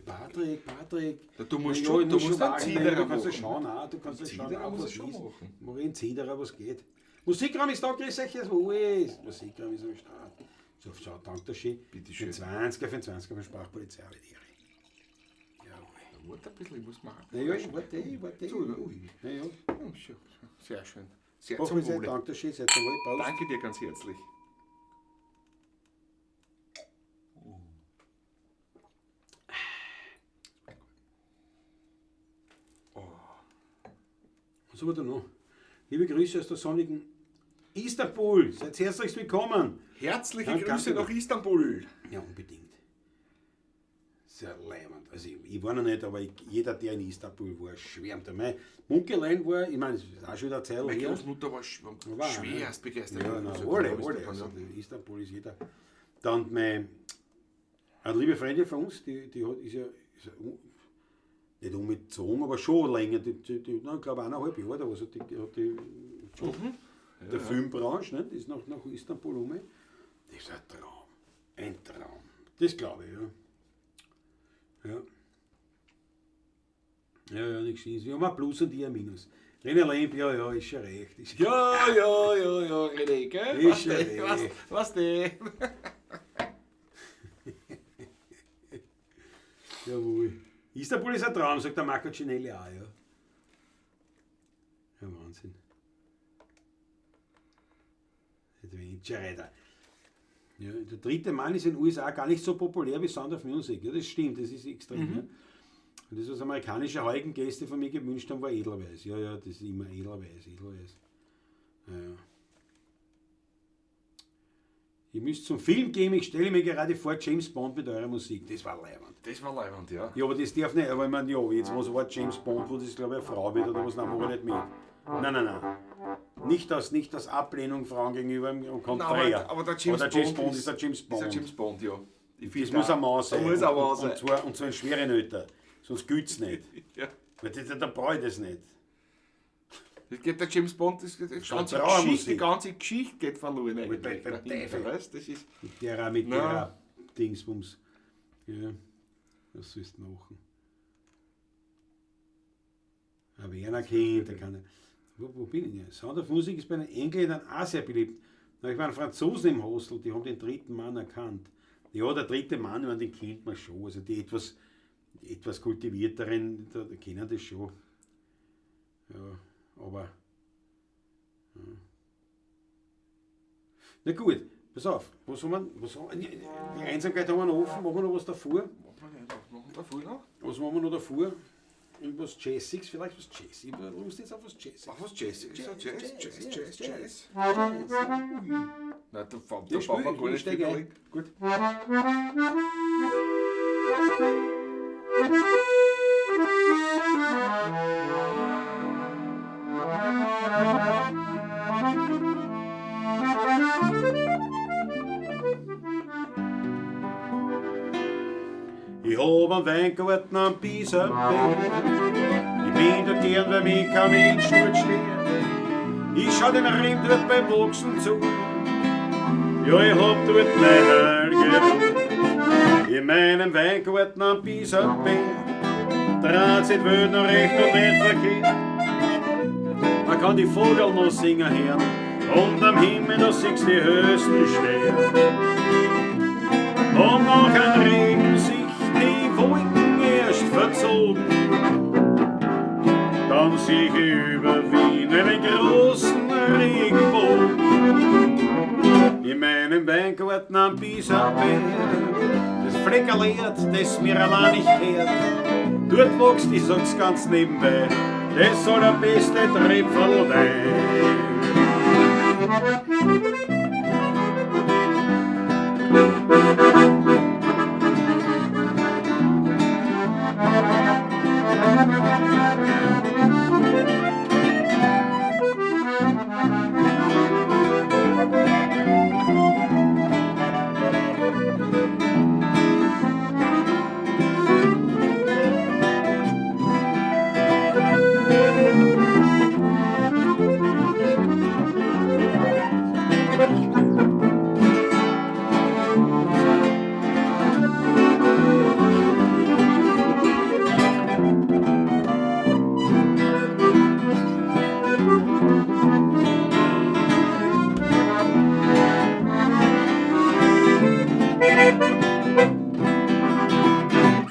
Patrick, Patrick. Ja, du musst Ja, schon, ich du muss musst schon einen wagen. Zederer Nein, du kannst ja machen. schauen, auch, du kannst ja schauen, Zederer auch, muss was ich schon ist. machen. Mach ich einen Zederer, was geht. Musikraum ist da, grüß euch, wo ist? Musikraum ist am Start. So, schau, danke schön. Bitte schön. Für 20er, für 20er von Sprachpolizei, habe ich die Ehre. Jawohl. Warte ein bisschen, ich muss machen. Na ja, warte. So, ui. Ja, ja. Oh, schön. Sehr schön. Sehr zum Sprachpolizei, Wohle. danke schön, seid ihr wohl. Prost. Danke dir ganz herzlich. Was haben wir da noch? Liebe Grüße aus der sonnigen Istanbul. Seid herzlich willkommen. Herzliche Ja, Grüße danke. nach Istanbul. Ja, unbedingt. Sehr leibend. Also ich war noch nicht, aber jeder, der in Istanbul war, schwärmt. Mein Munkelein war, ich meine, es ist auch schon wieder eine Zeit Meine her. Großmutter war War, schwerst begeistert. Ja, na, Also, alle, von alle. Istanbul, Also, ja. Istanbul ist jeder. Dann meine, eine liebe Freundin von uns, die hat, ist ja nicht umgezogen, aber schon länger, die, na, ich glaube 1,5 Jahre oder was, hat die Job der Filmbranche, ne, die ist nach Istanbul um. Das ist ein Traum. Ein Traum. Das glaube ich, ja. Ja. Ja, ja, nichts Schlimmes. Wir haben ein Plus und ich ein Minus. René Lemp, ja, ja, ist schon recht. Ist Ja, ja, ja, ja, René, gell? Ist Was schon de, was, recht. was de? Jawohl. Istanbul ist ein Traum, sagt der Marco Cinelli auch, ja. Ja, Wahnsinn. Adventure Rider. Ja, der dritte Mann ist in den USA gar nicht so populär wie Sound of Music. Ja, das stimmt, das ist extrem. Ja. Und das, was amerikanische Heugengäste von mir gewünscht haben, war Edelweiß. Ja, ja, das ist immer Edelweiß, Edelweiß. Ja, ja. Ihr müsst zum Film gehen, ich stelle mir gerade vor, James Bond mit eurer Musik. Das war leibend. Das war leibend, ja. Ja, aber das darf nicht, aber ich meine, ja, jetzt was war James Bond, wo das glaube ich eine Frau wird oder was, nein, mach ich nicht mit. Nein, nein, nein. Nicht aus Ablehnung Frauen gegenüber im Konträr. Nein, aber der James aber der James Bond Bond ist der James Bond. Ist der James Bond, ja. Ich Das find muss auch- ein Mann sein. Da muss ein Mann und, sein. und zwar in schwere Nöte. Sonst gilt's nicht. Ja. Weil das, da brauche ich das nicht. Das geht der James Bond, das ganze Trauermusik. Geschichte, die ganze Geschichte geht verloren eigentlich. Beim Dahinter, Teufel. weißt, das ist, Mit Nein. der Dingsbums. Ja, was sollst du machen? Aber einer kennt, der kann. Wo bin ich denn? Sound of Music ist bei den Engländern auch sehr beliebt. Na, ich war Franzosen im Hostel, die haben den dritten Mann erkannt. Ja, der dritte Mann, ich meine, den kennt man schon. Also die etwas kultivierteren, da kennen das schon. Ja, aber. Ja. Na gut, pass auf, was haben wir, die Einsamkeit haben wir noch offen, machen wir noch was davor? Machen wir davor noch? Was machen wir noch davor? Irgendwas Jazziges, vielleicht was Jazz. Ich habe Lust jetzt auf was Jazziges. Ach, was Jazz? Ist ja Jazz, Jazz, Jazz, Jazz. Jazz. Nein, da Ja, da brauchen wir spiel, gar nicht steig ein. überlegen. Gut. Ich hab einen Weingarten am Biesenberg. Ich bin dort gern, weil mich kein Mensch dort stört. Ich schau den Rind dort beim Wachsen zu. Ja, ich hab dort mein Heil gefunden. In meinem Weingarten am Biesenberg dreht sich die Welt noch recht und nicht verkehrt. Man kann die Vogel noch singen hören und am Himmel da siehst die höchsten Sterne. Und nach einem Regen sich die Wolken erst verzogen, dann sieh ich über Wien einen großen Regenbogen. In meinem Weingarten am Biesenberg, das Fleckerl Erd, das mir allein nicht gehört, dort wächst, ich sag's ganz nebenbei, das allerbeste Tröpferl Wein.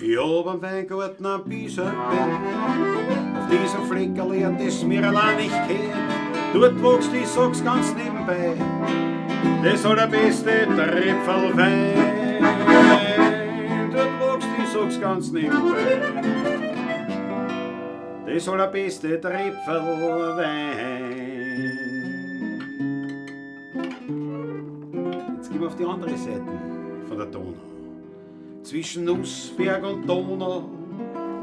Ich hab einen Weingarten am Biesenberg, auf diesem Fleckerl Erd, das mir allein nicht gehört. Dort wächst, ich sag's ganz nebenbei, das allerbeste Tröpferl Wein. Dort wächst, ich sag's ganz nebenbei, das allerbeste Tröpferl Wein. wir auf die andere Seite von der Donau. Zwischen Nussberg und Donau,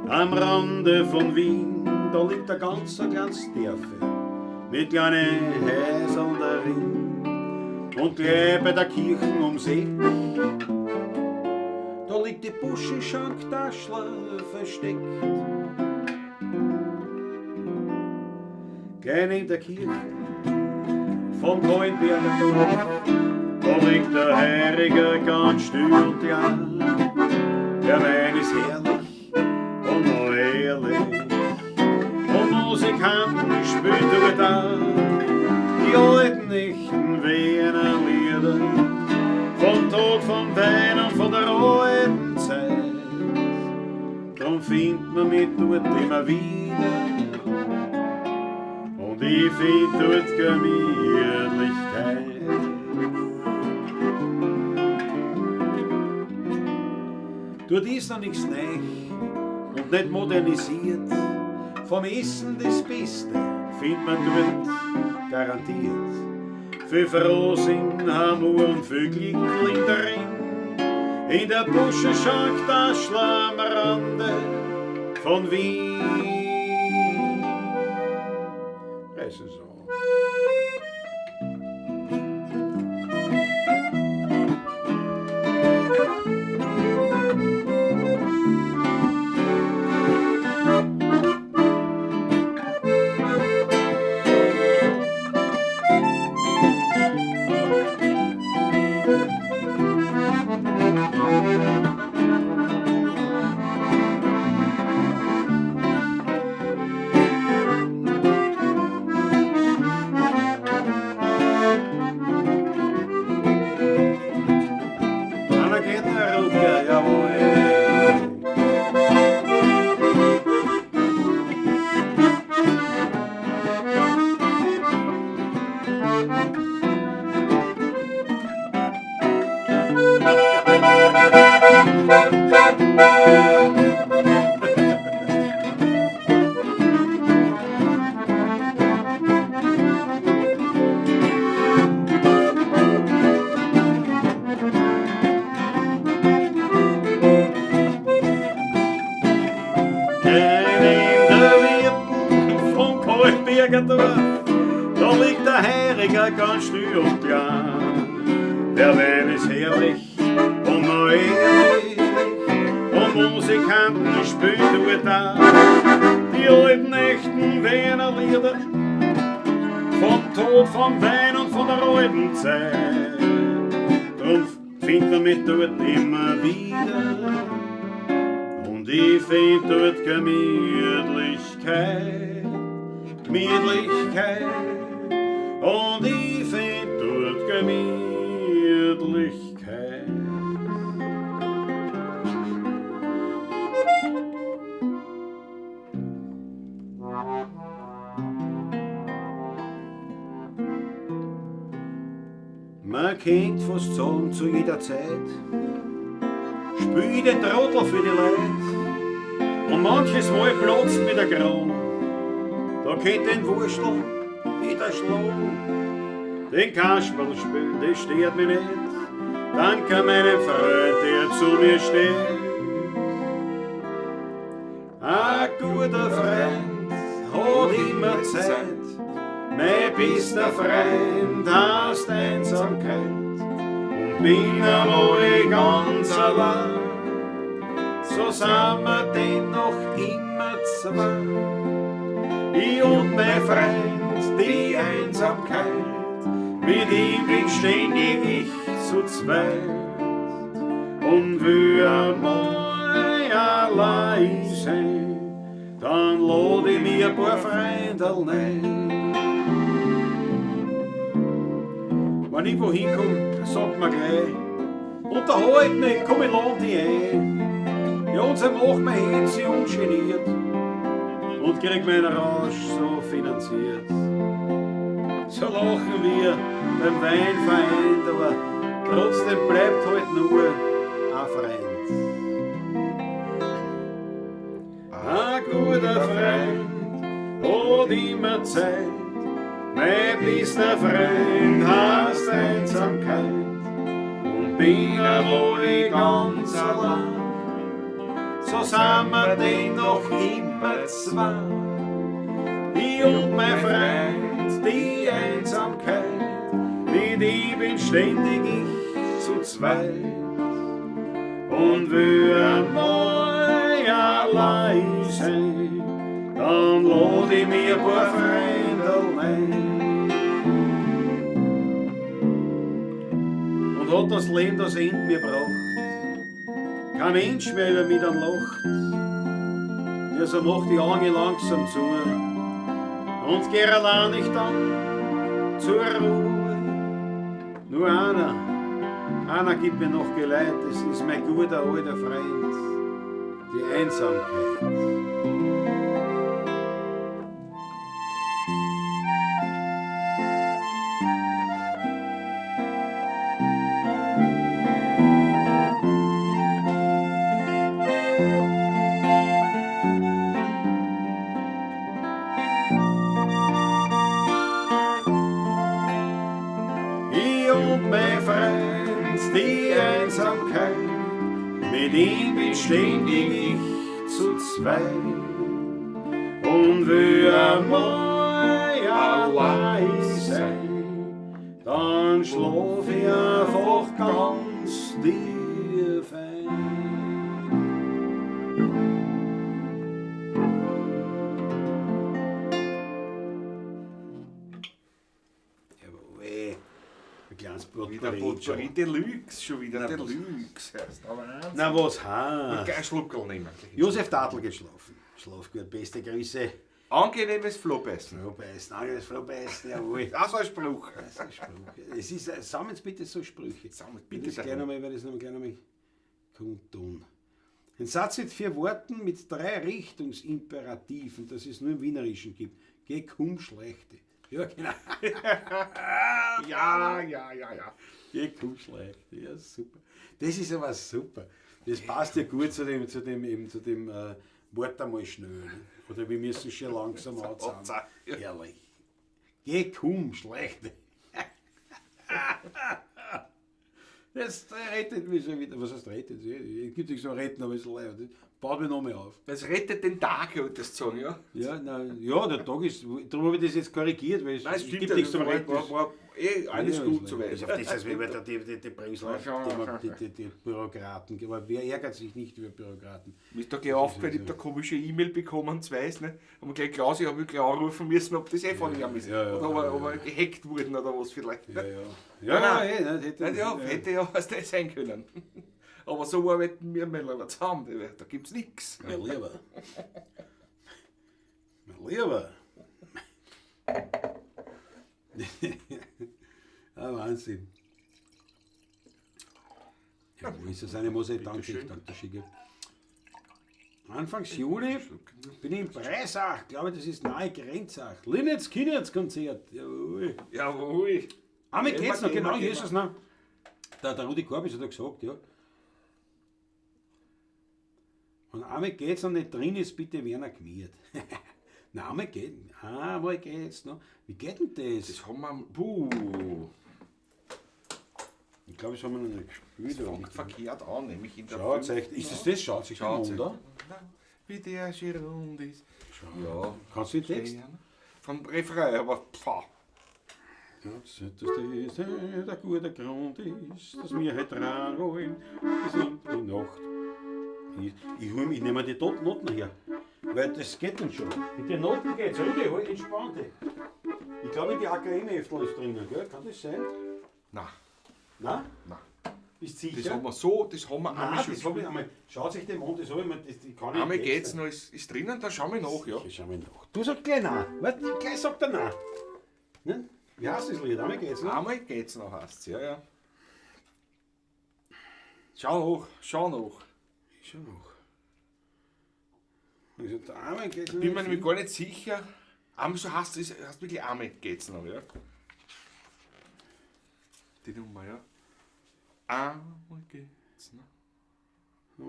am Rande von Wien, da liegt ein ganz kleines Dörfel mit kleinen Häusern darin. Und gleich bei der Kirche ums Eck, da liegt die Buschenschank Daschler versteckt. Gleich neben der Kirche vom Kahlenberger Dorf, da liegt der Heiriger ganz still und klein. Der Wein ist herrlich und noch ehrlich, und Musikanten spielt dort auch die alten echten Wiener Lieder vom Tod, vom Wein und von der alten Zeit. Drum findet man mich dort immer wieder, und ich find dort Gemütlichkeit. Dort ist noch nichts neu und nicht modernisiert. Vom Essen das Beste findet man dort garantiert. Viel Frohsinn, Hamur und viel Glück liegt drin. In der Buschenschank Daschl am Rande von Wien. Das ist so. Anna Gärtner, Rutger, jawohl. Gleich in der Wirten vom Kahlenberger Dorf, da liegt der Heiriger ganz still und klein. Der Wein ist herrlich und noch ehrlich, und Musikanten spielt dort auch die alten echten Wiener Lieder vom Tod, vom Wein und von der alten Zeit. Drum findet man mich dort immer wieder, und ich find dort Gemütlichkeit, Gemütlichkeit, und ich find dort Gemütlichkeit. Man kennt fast sagen zu jeder Zeit, spül ich den Trottel für die Leute, und manches Mal platzt mir der Kran. Da kennt den Wurstel jeder schlagen, den Kasperl spielen, das stört mich nicht. Danke meinem Freund, der zu mir steht. Ein guter Freund hat immer Zeit, mein bester Freund heißt Einsamkeit. Und bin einmal ganz allein, so sind wir dennoch immer zwei. Ich und mein Freund, die Einsamkeit, mit ihm bin ständig ich zu zweit. Und will einmal allein sein, dann lad ich mir ein paar Freunde ein. Wenn ich wohin komm, sagt man gleich, unterhalt mich, komm, ich lad dich ein. Ja, und so macht man Hetze ungeniert und krieg meinen Rausch so finanziert. So lachen wir beim Wein vereint, aber trotzdem bleibt halt nur ein Freund. Ein guter Freund hat immer Zeit, mein bester Freund heißt Einsamkeit. Bin einmal ich ganz allein, so sind wir denn noch immer zwei. Ich und mein Freund, die Einsamkeit, mit ihm bin ständig ich zu zweit. Und will einmal allein sein, dann lad ich mir ein paar Freunde ein. Und hat das Leben das Ende mir gebracht, kein Mensch mehr über mich dann lacht, ja, so macht die Augen langsam zu und geh allein nicht dann zur Ruhe. Nur einer gibt mir noch Geleit, das ist mein guter alter Freund, die Einsamkeit. Ich und mein Freund, die Einsamkeit, mit ihm bin ständig ich zu zweit. Und will einmal allein sein, dann schlaf ich einfach ganz tief ein. Jawohl, ein kleines Wieder Potpourri. Potpourri Deluxe, schon wieder Deluxe. Heißt. Aber Wahnsinn. Na was Ich heißt? einen Schluckerl nehmen. Josef Tadl geht schlafen. Schlaf gut, beste Grüße. Angenehmes Flohbeißen. Frohbeißen, angenehmes Frohbeißen, jawohl. Auch so ein Spruch. Das ist ein Spruch. Es ist, sammeln bitte so Sprüche. Sammelt Bitte bitte das gleich nochmal, werde ich das gleich nochmal kundtun. Ein Satz mit 4 Worten mit 3 Richtungsimperativen, das es nur im Wienerischen gibt. Geh, komm, schlechte. Ja, genau. Ja, ja, ja, ja. Geh, komm, schlechte. Ja, super. Das ist aber super. Das passt ja gut zu dem Wort einmal schnell. Ne? Oder wir müssen schon langsam anzahlen. Ja. Herrlich. Geh, komm, schlechte. Das rettet mich schon wieder. Was heißt rettet? Es gibt nichts zum Retten, aber es ist leid. Das baut mich noch mehr auf. Das rettet den Tag, würde ich sagen, ja? Ja, na, ja, der Tag ist. Darum habe ich das jetzt korrigiert, weil es, Nein, es es stimmt gibt ja, nichts zum war, Retten. war alles Ja, gut ist soweit. Also auf das, dass wir über die Brüsseler, die Bürokraten, aber wer ärgert sich nicht über Bürokraten? Mir ist da gleich aufgefallen, ich habe da komische E-Mail bekommen, zwei, ne? Haben wir gleich Klaus, ich habe gleich anrufen müssen, ob das eh von ihm ist. Ja, ja, oder ob er gehackt wurden oder was vielleicht. Ja, ja. Ja, Nein, nein, nein, hätte, Nein, ja, hätte ja was das sein können. Aber so arbeiten wir mal lieber zusammen, da gibt's nichts. Mein Lieber. Mein Lieber. Ah, Wahnsinn. Ja, wo ist das eine Mose? Danke, ich danke, Schicke. Anfangs Juli bin ich in Breisach, glaube das ist nahe Grenzach. Linitz Kinitz Konzert. Jawohl. Jawohl. Ah, mir geht's noch, genau, gehen hier ist es noch. Der Rudi Korbis hat ja gesagt, ja. Wenn einmal geht's noch nicht drin ist, bitte Werner gmiert. Nein, einmal geht's noch. Wie geht denn das? Das haben wir. Puh. Ich glaube, das haben wir noch nicht gespielt. Das fängt verkehrt an, nämlich in der Schaut euch, ist das das? Schaut sich Schaut an, oder? Wie der schön rund ist. Ja. Kannst du den Text? Vom Refrain, aber pah. Ja, dass das der gute Grund ist, dass wir heute dran wollen, bis in die Nacht. Ich nehme mir die Noten her, weil das geht dann schon. Mit den Noten geht's, Rudi, halt entspannt. Ich glaube, die AKM-Heftel ist drinnen, gell? Kann das sein? Nein. Nein? Nein. Bist sicher? Das haben wir so, das haben wir Nein, einmal schon. das habe ich einmal. Schaut sich dem an, das habe ich mir. Das, die kann ich Einmal nicht geht's noch, ist drinnen, da schauen wir nach, ja. Sicher, schauen wir nach. Du sagst gleich nein. Warte, gleich sagt er nein. Ne? Wie heißt das Lied? Einmal geht's noch? Einmal geht's noch, heißt's, ja, ja. Schau nach, schau nach. Ich schau nach. Also, einmal geht's noch. Bin mir nämlich gar nicht sicher. Einmal so heißt es, heißt wirklich einmal geht's noch, ja. Die Nummer, ja. Einmal geht's noch.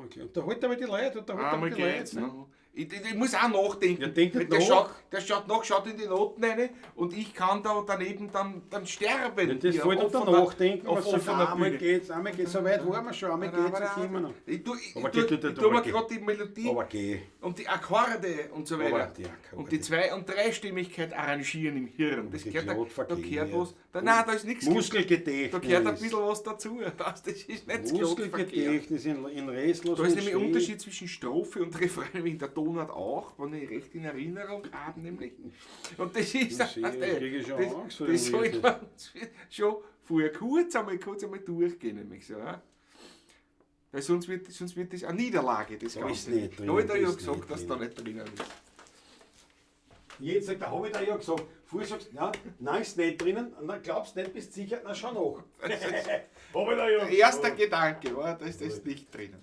Okay. Und da holt aber die Leute, und da holt aber Einmal die Leute. geht's Ne? noch. Ich muss auch nachdenken. Ja, denk nicht der nach. Schaut, der schaut nach, schaut in die Noten rein und ich kann da daneben dann sterben. Ja, das Hier, fällt unter Nachdenken, auf was sagt, offener einmal Bühne. geht's, einmal geht's, so weit waren wir schon, einmal geht's, jetzt immer noch. Ich tu, ich, Aber ich, tu, geh, tu, tu, ich tu mir aber geh. gerade die Melodie Aber geh. und die Akkorde und so Aber weiter. die Akkorde. Und die Zwei- und Dreistimmigkeit arrangieren im Hirn. Das die gehört, da glatt gehört verkehrt. was. Da, nein, da ist nichts. Muskelgedächtnis. Da gehört ein bisschen was dazu. Das ist nicht glatt verkehrt. Muskelgedächtnis in restlosen Da ist nämlich ein Schnee. Unterschied zwischen Strophe und Refrain, nämlich in der Tonart auch, wenn ich recht in Erinnerung habe, nämlich. Und das ist Ich sehe, das, ich kriege schon das, Angst vor das dem sollte Lied. man schon vorher kurz einmal durchgehen, nämlich so. Ja? Weil sonst wird das eine Niederlage, das Da Ganze. ist nicht drin, Da habe ich da da ja ist gesagt, nicht dass da drin. nicht drinnen ist. Jetzt sagt, da habe ich da ja gesagt. Vorher sagst du, ja, nein, ist nicht drinnen. Und dann glaubst du nicht, bist sicher, na schau nach. Hab ich da ja Erster Gedanke war, da ist das nicht drinnen.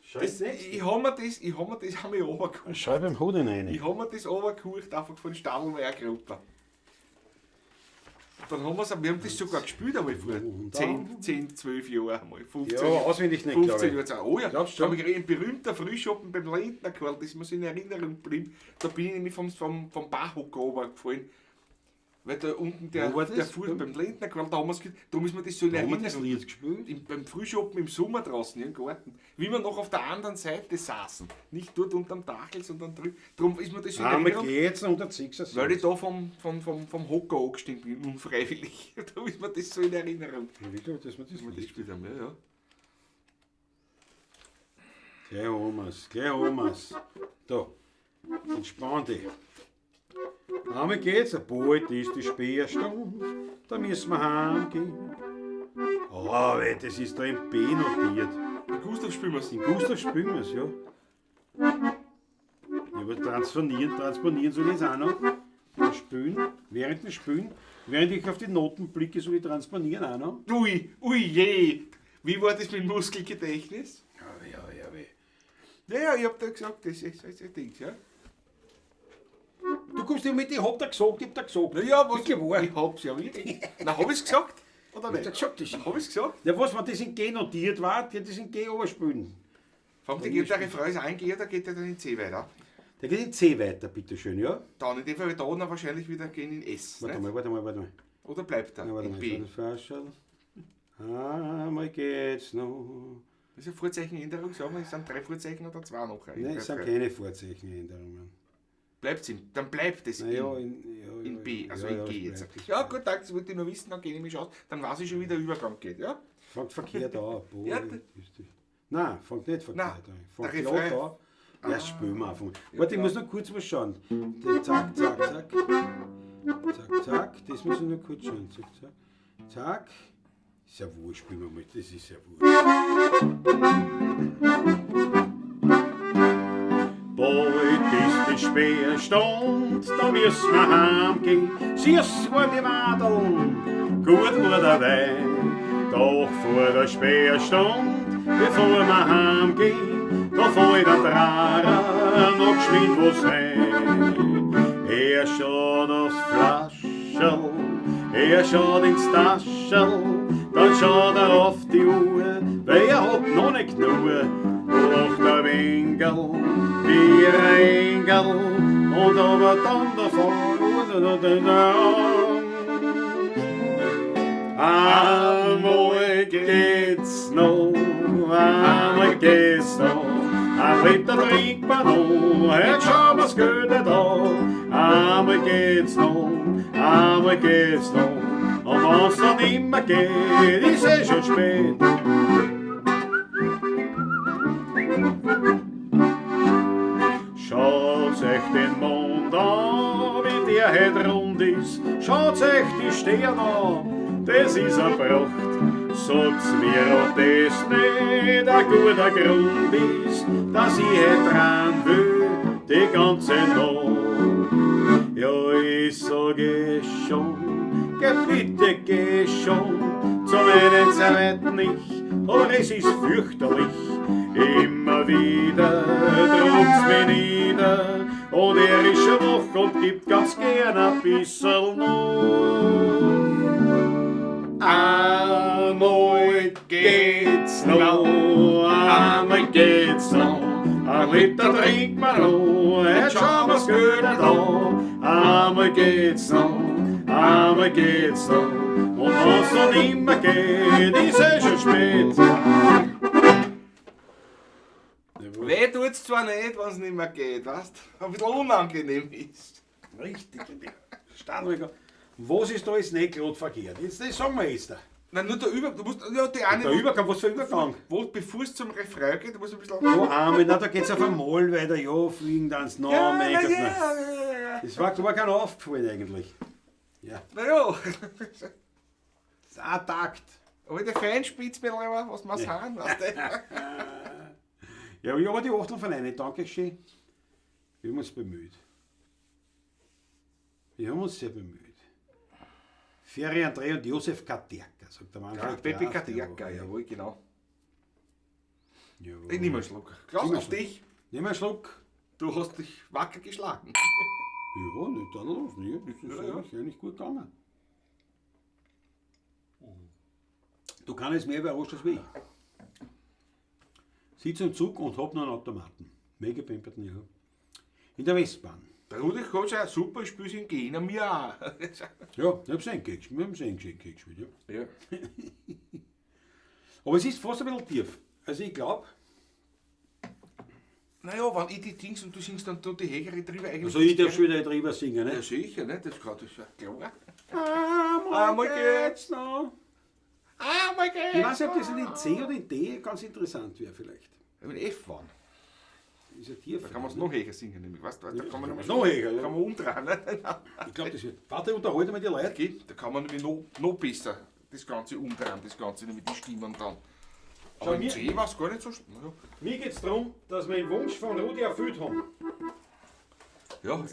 Schau Das, ich habe mir das, ich hab mir das einmal runtergeholt. Schreib im Hut hinein. Ich habe mir das runtergeholt, einfach von Stadelmeier Gruppe. Dann haben wir's, wir haben das sogar gespielt einmal vor 10, 12 Jahren, einmal, 15 Ja, auswendig nicht, glaub 15 ich. Jahre. Oh ja, Glaubst du da schon? hab ich ein berühmter Frühschoppen beim Lindner geholt, das ist mir so in Erinnerung geblieben. Da bin ich nämlich vom Barhocker runtergefallen. Weil da unten der, Wo war das? der Fuß beim Lindner geholt, da haben wir's darum ist mir das so in Haben wir das Erinnerung Lied gespielt? beim Frühschoppen im Sommer draußen im Garten, wie wir noch auf der anderen Seite saßen. Nicht dort unterm Dachel, sondern drüben. Darum ist mir das so in Einmal Erinnerung, geht's unter 6 weil ich da vom Hocker angestiegen bin, unfreiwillig. Da ist mir das so in Erinnerung. Ich glaube, dass wir das Dass wir das Lied. gespielt haben, ja, ja. Gleich haben wir's, gleich haben wir's. Da, entspann dich. Einmal geht's, bald ist die Sperrstunde, da müssen wir heimgehen. Oh, weh, das ist da in B notiert. In Gustav spielen wir's. In Gustav spielen wir's, ja. Ja, aber transponieren soll ich jetzt auch noch. Und spielen, während dem Spielen, während ich auf die Noten blicke, soll ich transponieren auch noch. Ui, ui je. Wie war das mit dem Muskelgedächtnis? Ja, ja, ja, weh. Ja, ja, ich hab da gesagt, das ist ein Ding, ja. Du kommst immer mit, ich hab da gesagt, ich hab da gesagt. Na ja, was? Wirklich wahr. Ich hab's ja wirklich. Na, hab ich's gesagt? Oder Ich hab nicht? da gesagt, das Hab ich's gesagt? Ja, was, wenn das in G notiert war, die das in G überspielen. Vor allem, der geht der Refrain ist ein G, da geht er dann in C weiter. Der geht in C weiter, bitteschön, ja? Dann in dem Fall wird da dann wahrscheinlich wieder gehen in S. Warte nicht? mal, warte mal, warte mal. Oder bleibt er Ja, warte in mal, B? Schau, Einmal geht's noch. Das ist eine Vorzeichenänderung, sagen wir, es sind 3 Vorzeichen oder 2 noch. Nein, es sind keine Vorzeichenänderungen. Bleibt's in, dann bleibt es Na ja, in, in, ja, in ja, B, also ja, in ja, G es jetzt. bleibt, es Ja, bleibt. gut, danke, das wollte ich nur wissen, dann kenne ich mich aus, dann weiß ich schon, wie der Übergang geht, ja? Fängt verkehrt an. Boah, Ja, Nein, fängt nicht verkehrt Nein, an. Fängt der glatt Refrain. an. Ja, spielen wir einfach. Warte, ich muss noch kurz was schauen. Das, zack, zack, zack. Zack, zack. Das muss ich noch kurz schauen. Zack, zack. Zack. Ist ja wurscht, spielen wir mal. Das ist ja wurscht. Bald ist die Sperrstunde, da müssen wir heimgehen. Süß war die Madeln, gut war der Wein. Doch vor der Sperrstunde, bevor wir heimgehen, da fällt ein Draher noch geschwind was ein. Er schaut aufs Flascherl, er schaut ins Taschel, dann schaut er auf die Uhr, weil er hat noch nicht genug. Lacht der Winkel, wie ein Engel, und aber dann davon, und Einmal geht's noch, einmal geht's noch, ein Liter trinkt man noch, jetzt schauen wir's Geld nicht an. Einmal geht's noch, einmal geht's noch, und wenn's dann nimmer geht, ist eh schon spät. Schaut euch den Mond an, wie der heut rund ist, schaut euch die Sterne an, das ist eine Pracht. Sagt's mir, ob das nicht ein guter Grund ist, dass ich heut dran will, die ganze Nacht. Ja, ich sag es schon, geh bitte, geh schon, zu meinen zweiten Ich, aber es ist fürchterlich. Immer wieder druckt's mich nieder, und er ist schon wach und gibt ganz gern ein bisserl noch. Einmal geht's noch, einmal geht's noch, ein Ein Liter trinkt man noch, jetzt schauen wir's gut an. Einmal geht's noch, einmal geht's noch. Und wenn's noch nimmer geht, ist eh schon spät. Weh tut's zwar nicht, wenn's nicht mehr geht, weißt? Ein bisschen unangenehm ist. Richtig, Standruhiger. Was ist da jetzt nicht gerade verkehrt? Jetzt, das sagen wir jetzt. Nein, nur der Über... Du musst, ja, die eine, Der Übergang, was für ein Übergang? Wo, bevor es zum Refrain geht, du musst ein bisschen... Ja, einmal, na, da geht's auf einmal weiter, ja, fliegen dann noch, ja, mein na, Gott, ja, na. ja, ja. Das war gar kein aufgefallen eigentlich. Ja, Na ja. das ist ein Takt. Alte Feinspitzmittel, was wir sind, weißt du? Ja, ich habe die Achtung von einer, danke schön. Wir haben uns bemüht. Wir haben uns sehr bemüht. Ferry André und Josef Katerka, sagt der Manfred. Ja, Pepe Graf, Katerka, jawohl, genau. Jawohl. Ich nehme einen Schluck. Klaus, Nimm einen auf Schluck. dich. Nimm einen Schluck. Du hast dich wacker geschlagen. Ja, nicht tadellos, ne? Das ist Ja, ja. eigentlich gut gegangen. Du kannst mehr überrascht als wie ich. Sitze im Zug und hab noch einen Automaten. Mega pimperten, ja. In der Westbahn. Der Rudi kommt schon, super, ich spiel's in Gena, mir auch. Ja, ich hab's eingeschickt, wir haben's eingeschickt, gespielt, ja. Ja. Aber es ist fast ein bisschen tief. Also ich glaube, Naja, wenn ich die Dings und du singst dann da die Hegere drüber eigentlich. also ich darf schon wieder drüber singen, Ja, ne? sicher, ne? Das kann das ist ja klar. Einmal Einmal geht's noch. Einmal geht's Ich weiß nicht, ob das in C oder in D ganz interessant wäre vielleicht. In F waren. Ist ja tief. Da kann man es noch höher singen, nämlich, weißt du? Da kann man kann man's noch höher, ja. Kann man umdrehen, ne? Ich glaube, das wird. Warte, unterhalte mal die Leute. Okay, da kann man nämlich noch besser das Ganze umdrehen, das Ganze nämlich die Stimmen dann. Schau, Aber im mir- C war es gar nicht so schlimm. Ja, Mir geht es darum, dass wir den Wunsch von Rudi erfüllt haben. ja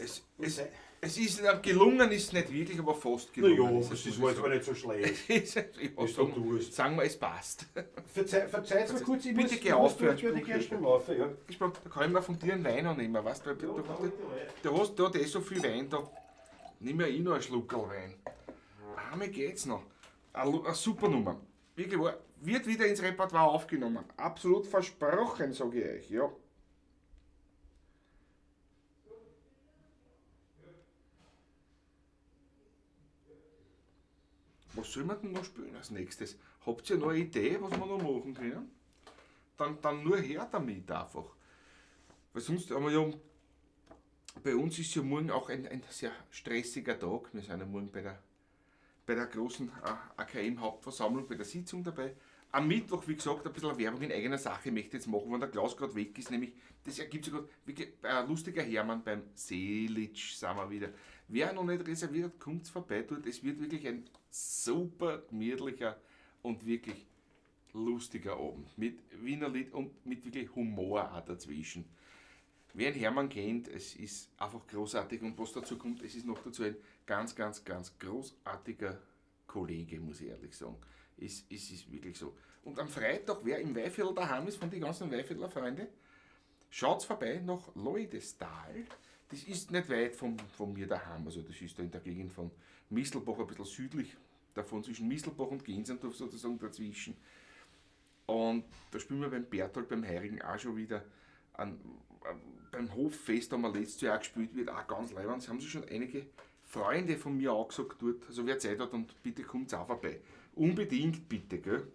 es ist gelungen, ist es nicht wirklich, aber fast gelungen. Naja, ist das war jetzt aber nicht so schlecht. Ist, ich Ist doch durch. Sagen wir, es passt. Verzeiht mir kurz, ich Bitte muss, geh ich muss auf für durch einen die Gerstl laufen, ja. Gespannt, da kann ich mir von dir einen Wein annehmen, weißt du? Weil du hast da eh so viel Wein, da nimm ja ich noch einen Schluckerl Wein. Einmal geht's noch. Eine super Nummer. Wirklich wahr. Wird wieder ins Repertoire aufgenommen. Absolut versprochen, sage ich euch, ja. Was soll man denn noch spielen als nächstes? Habt ihr noch eine Idee, was wir noch machen können? Dann nur her damit einfach. Weil sonst haben wir ja, bei uns ist ja morgen auch ein sehr stressiger Tag. Wir sind ja morgen bei der großen AKM-Hauptversammlung, bei der Sitzung dabei. Am Mittwoch, wie gesagt, ein bisschen Werbung in eigener Sache möchte ich jetzt machen, wenn der Klaus gerade weg ist. Nämlich, das ergibt sich gerade, wirklich, ein lustiger Hermann beim Seelitsch sind wir wieder. Wer noch nicht reserviert hat, kommt's vorbei dort. Es wird wirklich ein super gemütlicher und wirklich lustiger Abend. Mit Wienerlied und mit wirklich Humor auch dazwischen. Wer einen Hermann kennt, es ist einfach großartig. Und was dazu kommt, es ist noch dazu ein ganz, ganz, ganz großartiger Kollege, muss ich ehrlich sagen. Es ist wirklich so. Und am Freitag, wer im Weihviertel daheim ist, von den ganzen Weihviertler Freunde, schaut's vorbei nach Leudestal. Das ist nicht weit von mir daheim. Also das ist da in der Gegend von Mistelbach, ein bisschen südlich davon, zwischen Mistelbach und Gensendorf sozusagen dazwischen. Und da spielen wir beim Berthold, beim Heirigen auch schon wieder. Beim Hoffest haben wir letztes Jahr auch gespielt, wird auch ganz leibend. Es haben sich schon einige Freunde von mir angesagt dort. Also wer Zeit hat, und bitte kommt's auch vorbei. Unbedingt bitte, gell?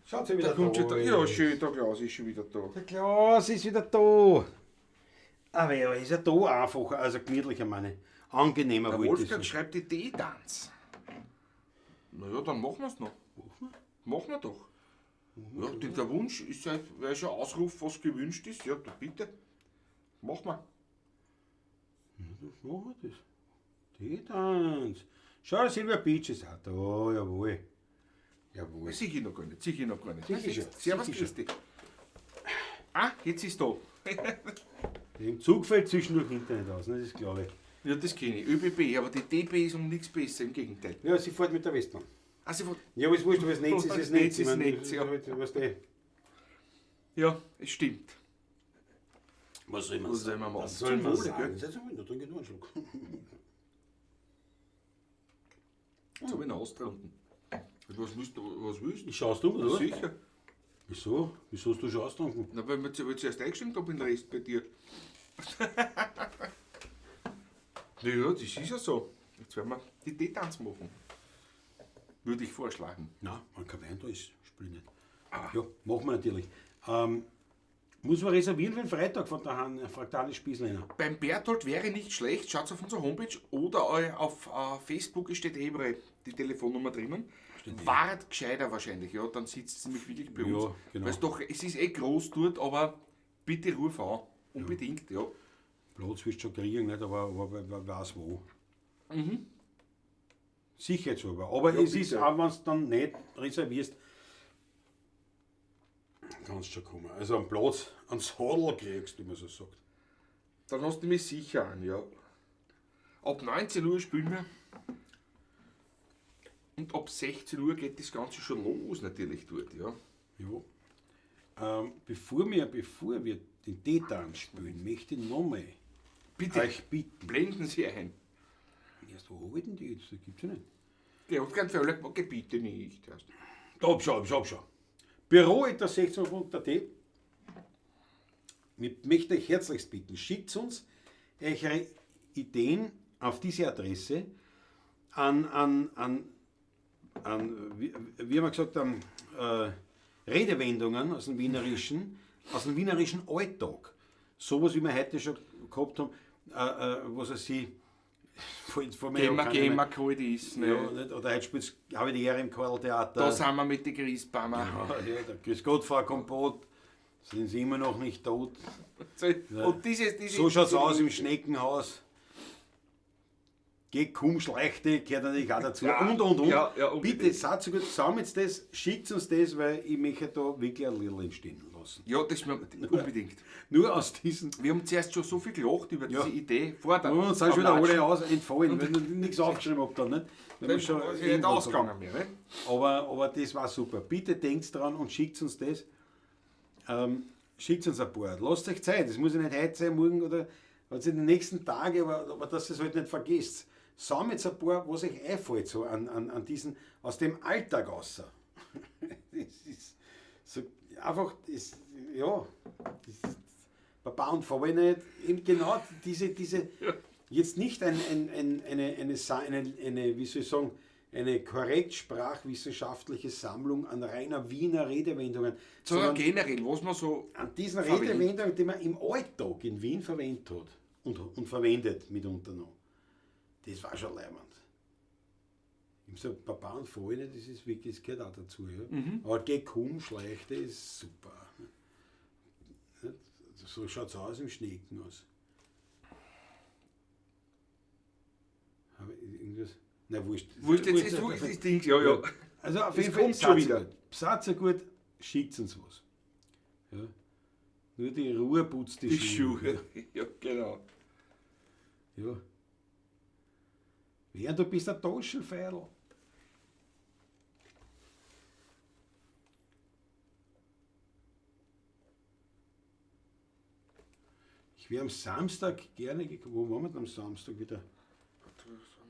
Schaut sie wieder Da kommt schon da. der, ja, schön, der Klaus ist schon wieder da. Der Klaus ist wieder da. Aber ja, ist ja da einfacher, also gemütlicher, meine. Angenehmer Der wollte ich Wolfgang sagen. schreibt die D-Tanz. Naja, dann machen wir's noch. Machen wir doch. Ja, der Wunsch ist ja, weil schon Ausruf, was gewünscht ist. Ja, da bitte. Machen wir. Das machen wir das. D-Tanz. Schau, Silvia Beach ist auch da, jawohl. Jawohl. Sicher noch gar nicht, sicher noch gar nicht. Sicher schon, Servus, sicher grüß dich. Ah, jetzt ist da. Im Zug fällt zwischendurch Internet aus, ne? Das glaube ich. Ja, das kenne ich. ÖBB, aber die DB ist um nichts besser, im Gegenteil. Ja, sie fährt mit der Westbahn. Ah, sie fährt- Ja, aber ist wurscht, aber das Netz ist das Netz. Netz ist Ich meine, Netz, ja. Weißt du, Ja, es stimmt. was soll man Was soll man machen? Was soll Zum man Wohle, sagen? gell? Jetzt hab ich noch, trinke ich noch einen Schluck. Jetzt habe ich ihn austrunken. Was willst du? Was willst du? Schaust du, oder? Sicher. Wieso? Wieso hast du schon ausgetrunken? Na, weil wir zuerst eingeschenkt habe, den Rest bei dir. Naja, das ist ja so. Jetzt werden wir die Teetanz machen. Würde ich vorschlagen. Nein, wenn kein Wein da ist, spiel ich nicht. Ja, machen wir natürlich. Muss man reservieren für den Freitag von der Han, fragt der Hannes Spießlehner. Beim Berthold wäre nicht schlecht, schaut auf unserer Homepage oder auf Facebook steht eh überall die Telefonnummer drinnen. Wart gescheiter wahrscheinlich, ja, dann sitzt es nämlich wirklich bei Ja, uns. genau. Weil's doch, es ist eh groß dort, aber bitte ruf an. Unbedingt, ja. Platz wirst du schon kriegen, nicht? Aber wer weiß wo. Sicherheitshalber. Aber Ja, es ist, bitte. auch wenn du dann nicht reservierst, kannst du schon kommen. Also einen Platz, einen Sadel kriegst, wie man so sagt. Dann hast du mich sicher an, ja. Ab 19 Uhr spielen wir. Und ab 16 Uhr geht das Ganze schon los natürlich dort, ja. Ja. Bevor wir den Teetanz spielen, möchte ich nochmal Bitte, euch bitten. blenden Sie ein. Erst wo hab ich denn die jetzt? Das gibt's ja nicht. Der hat keinen Fehler gemacht, bitte nicht. Erst. Da, schau, schau, schau. Büro at der 16.at. Ich möchte euch herzlichst bitten, schickt uns eure Ideen auf diese Adresse an, wie haben wir gesagt, an Redewendungen aus dem wienerischen Alltag. Sowas, wie wir heute schon gehabt haben, was weiß ich, vor mir Gehen wir, keine gehen mehr. wir, kalt ist. Ne? Ja, nicht? Oder heute spielt's, habe ich die Ehre im Karltheater. Da sind wir mit den Christbäumen. Ja, der Grüß Gott, Frau Kompott. Sind Sie immer noch nicht tot? So, und dieses, So schaut's aus im Schneckenhaus. Geh, komm, schleichte, gehört natürlich auch dazu. Ja, und. ja, ja, unbedingt. Bitte, seid so gut, sammelt das, schickt uns das, weil ich möchte da wirklich ein Little entstehen lassen. Ja, das unbedingt. Nur aus diesen. Wir haben zuerst schon so viel gelacht über Ja. diese Idee. Vor der Und uns sind schon wieder Latschen. alle aus, entfallen, weil ich nichts aufgeschrieben habe dann. Nicht? Weil wir schon Das ist nicht irgendwo ausgegangen mehr, ne? aber das war super. Bitte denkt dran und schickt uns das. Schickt uns ein paar. Lasst euch Zeit. Das muss ja nicht heute sein, morgen oder also in den nächsten Tagen, aber dass ihr es halt nicht vergesst. Sammelt ein paar, was euch einfällt, so an diesen, aus dem Alltag außer. Das ist so einfach, das, ja, das ist, Baba und Faul nicht, eben genau diese jetzt nicht eine, wie soll ich sagen, eine korrekt sprachwissenschaftliche Sammlung an reiner Wiener Redewendungen, Sondern sondern generell, was man so an diesen verwendet. Redewendungen, die man im Alltag in Wien verwendet hat und verwendet mitunter noch. Das war schon leibend. Ich so, Papa und Freunde, das ist wirklich, das gehört auch dazu. Ja. Aber geh komm, schleichte ist super. So schaut es aus im Schneckenhaus. Habe ich irgendwas? Na, wurscht. Wurscht, jetzt ist wurscht, das Ding, ja, ja. Also auf Es jeden Fall, kommt schon wieder. Seid so gut, schickt uns was. Ja. Nur die Ruhe putzt die, Die Schuhe. Ja, genau. Ja. Wer, du bist ein Taschenfeil. Ich wäre am Samstag gerne gekommen. Wo waren wir denn am Samstag wieder?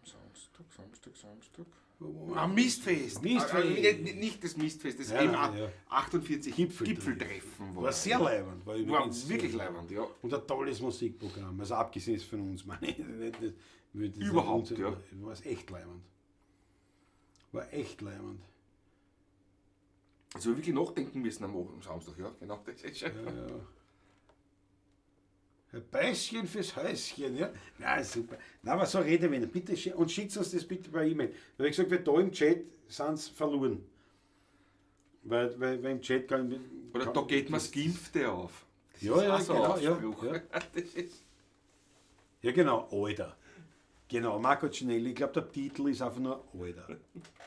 Samstag, Samstag, Samstag. Wo waren wir? Ah, Mistfest. Mistfest. Ah, nicht das Mistfest, das Ja, MA ja. 48 Gipfeltreffen. Gipfeltreffen. War sehr leibend. War, War übrigens wirklich sehr- leibend, ja. Und ein tolles Musikprogramm. Also abgesehen ist von uns, meine ich. Nicht, nicht, nicht, das Überhaupt, nicht ja. War es echt leibend. War echt leibend. Also wirklich nachdenken müssen am Samstag, ja, genau. Das ist schon. Ja, ja. Ein Beißchen fürs Häuschen, ja. Na, super. Na, aber so Redewendung. Bitte, und schickt uns das bitte per E-Mail. Weil ich gesagt, wir da im Chat sind verloren. Weil im Chat kann Oder kann, da geht man das Gimpfte auf. Das Ja, ist ja, auch so ein genau, ja, Ausspruch. ja. Das ist, Ja, genau, Alter. Genau, Marco Cinelli, ich glaube, der Titel ist einfach nur Alter.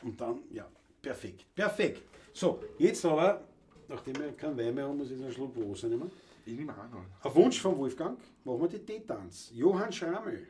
Und dann, ja, perfekt. Perfekt. So, jetzt aber, nachdem wir keinen Wein mehr haben, muss ich jetzt einen Schluck Wasser nehmen. ich nehme auch noch. Auf Wunsch von Wolfgang machen wir die Teetanz. Johann Schrammel.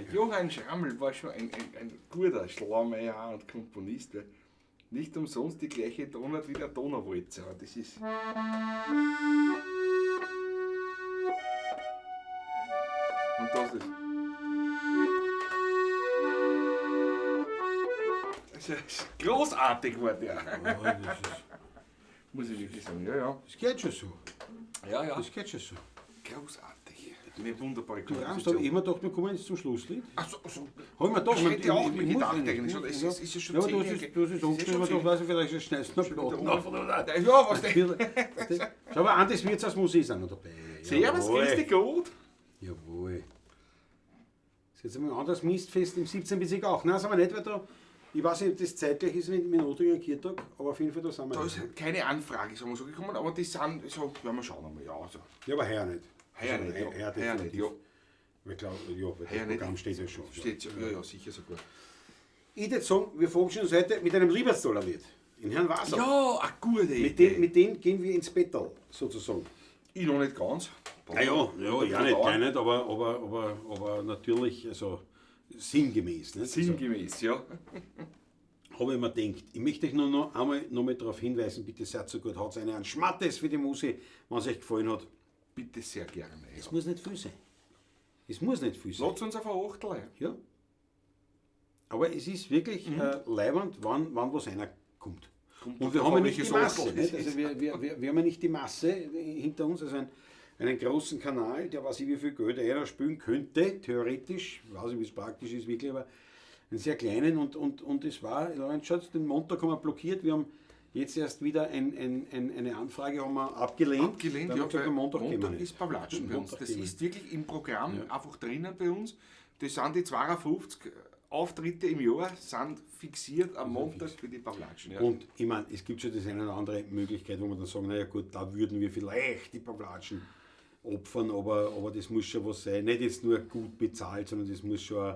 Der Johann Schrammel war schon ein guter Schlaumeier und Komponist. Weil nicht umsonst die gleiche Tonart wie der Donauwalzer. Das ist. Und das ist. Das ist großartig war der. Ja, das ist, Muss ich wirklich sagen. Ja, ja. das geht schon so. Ja, ja. Das geht schon so. Großartig. Eine wunderbare Du Ramst, habe ich immer gedacht, wir kommen jetzt zum Schlusslied. Ach so, so. Hab ich mir gedacht, Ich hätte auch mir muss gedacht nicht, eigentlich schon. muss, Es ja. ist ja schon Ja, aber 10 du hast Uhr. es, du hast es Es ist angeschrieben, schon aber du weißt, vielleicht schneidest du noch Platten auf oder Ja, was denn? Schau mal, Andis Wirtshausmusik ist auch noch dabei. Servus, Jawohl. grüß dich gut. Jawohl. Ist jetzt einmal ein anderes Mistfest im 17. Bezirk auch. Nein, sind wir nicht, weil da, ich weiß nicht, ob das zeitgleich ist mit dem Otinger Kirtag, aber auf jeden Fall da sind wir Da nicht. ist keine Anfrage, sagen wir so, gekommen, aber die sind so, werden wir schauen einmal. Ja, also. Ja, aber heuer nicht. Heuer Also, nicht, ja. Heuer Heuer nicht, definitiv. ja. Weil, glaub, ja, weil das Heuer nicht. Programm steht ja schon. Ja. Steht ja, ja, ja, sicher sogar. Ich würde sagen, wir verabschieden uns heute mit einem Lieberstaler-Lied. In Herrn Wasser. Ja, eine gute Idee. Mit dem gehen wir ins Bettal, sozusagen. Ich noch nicht ganz. Ja, ja, ja, ja nicht, gar nicht, aber natürlich, also sinngemäß. Nicht? Also, Sinngemäß, ja. habe ich mir gedacht, ich möchte euch nur noch einmal noch mal darauf hinweisen, bitte seid so gut, haut eine an Schmattes für die Musik, wenn es euch gefallen hat. Bitte sehr gerne. Ja. Es muss nicht viel sein. Es muss nicht viel sein. Lasst uns auf ein Achtel ein. Ja. Aber es ist wirklich leiwand, wann was einer kommt. Kommt Und wir drauf haben ja an, nicht die welches Masse. Achtel Nicht? es Also wir haben ja nicht die Masse hinter uns, also einen großen Kanal, der weiß ich wie viel Geld einer spülen könnte, theoretisch, weiß ich wie es praktisch ist wirklich, aber einen sehr kleinen und es war, Lorenz, schaut, den Montag haben wir blockiert, wir haben jetzt erst wieder eine Anfrage haben wir abgelehnt. Abgelehnt, Weil ja, wir gesagt, weil am Montag, gehen wir Montag nicht. ist Pavlatschen bei uns. Montag Das gehen wir ist wirklich im Programm einfach drinnen bei uns. Das sind die 52 Auftritte im Jahr, sind fixiert am Montag für die Pavlatschen. Ja. Und ich meine, es gibt schon das eine oder andere Möglichkeit, wo man dann sagen, naja gut, da würden wir vielleicht die Pavlatschen opfern, aber das muss schon was sein. Nicht jetzt nur gut bezahlt, sondern das muss schon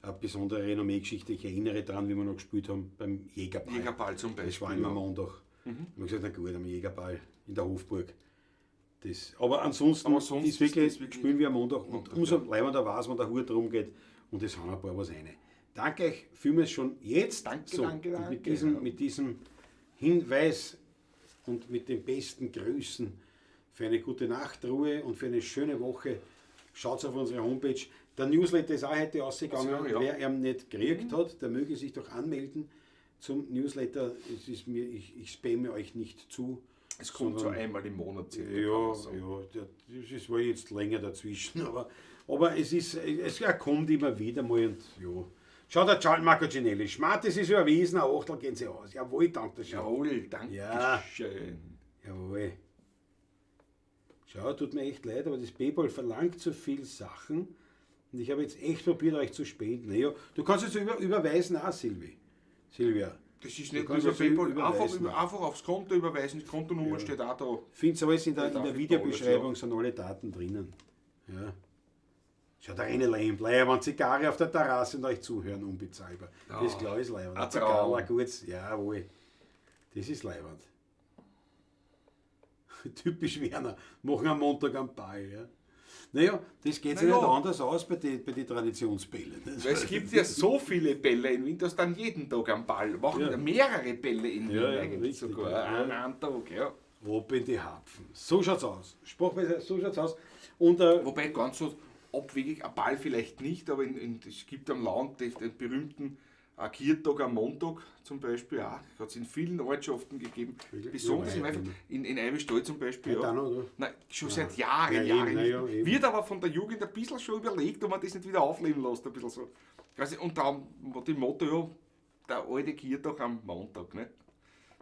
eine besondere Renommee-Geschichte. Ich erinnere daran, wie wir noch gespielt haben beim Jägerball. Jägerball zum Beispiel. Das war immer ja. Montag. Mhm. Wir haben gesagt, na gut, am Jägerball in der Hofburg. Das, aber ansonsten Aber sonst ist wirklich, ist das wirklich spielen wir am Montag und Montag, umso leibender war es, wenn der Hut rumgeht und es haben ein paar was rein. Danke euch vielmals schon jetzt. Danke, so, danke, und danke. mit diesem Hinweis und mit den besten Grüßen für eine gute Nachtruhe und für eine schöne Woche. Schaut auf unsere Homepage. Der Newsletter ist auch heute ausgegangen. Ausgegangen, ja. Wer ihn nicht gekriegt hat, der möge sich doch anmelden zum Newsletter. Es ist mir, ich spamme euch nicht zu. Es kommt so sondern- einmal im Monat circa, kann Ja, man sagen. ja, das ist war jetzt länger dazwischen, aber es ist, es kommt immer wieder mal und ja. Schau, der Gianmarco Cinelli, Schmattes ist überwiesen, ein Achtel gehen sie aus. Jawohl, danke schön. Jawohl, danke Ja. schön. Jawohl. Schau, tut mir echt leid, aber das PayPal verlangt so viel Sachen und ich habe jetzt echt probiert, euch zu spenden. Naja, du kannst jetzt überweisen auch, Silvi. Silvia. Das ist Du nicht kannst über es PayPal, überweisen. einfach aufs Konto überweisen, die Kontonummer steht auch da. Findest alles in der, Ja, in der darf ich Videobeschreibung, sind alle Daten drinnen. Ja. Schaut der eine Leim, Leibwand, Zigarre auf der Terrasse und euch zuhören, unbezahlbar. Das glaube ich ist Leibwand. Ein Zigarre, Traum. kurz, jawohl. Das ist Leibwand. Typisch Werner, machen am Montag am Ball. Ja. Naja, das geht sich Naja. nicht anders aus bei den bei die Traditionsbällen. Ne? Weil es gibt ja so viele Bälle in Wien, dass dann jeden Tag am Ball machen Ja. ja mehrere Bälle in Wien Ja, ja, eigentlich richtig, sogar. ja. An einem Tag, ja. Ab in die Hapfen. So schaut's aus. Sprachweise, so schaut's aus. Und Wobei ganz so abwegig, ein Ball vielleicht nicht, aber es gibt am Land den berühmten Kirtag am Montag zum Beispiel auch. Hat es in vielen Ortschaften gegeben. Wirklich? Besonders Ja, im Eifelstall, in Eifelstall zum Beispiel. Heute Ja. auch noch, oder? Nein, schon seit Jahren, Ja, eben, Jahren. na nicht ja, mehr. eben. Wird aber von der Jugend ein bisschen schon überlegt, ob man das nicht wieder aufleben lässt, ein bisschen so. Quasi, und dann war die Motto, ja, der alte Kirtag am Montag, ne?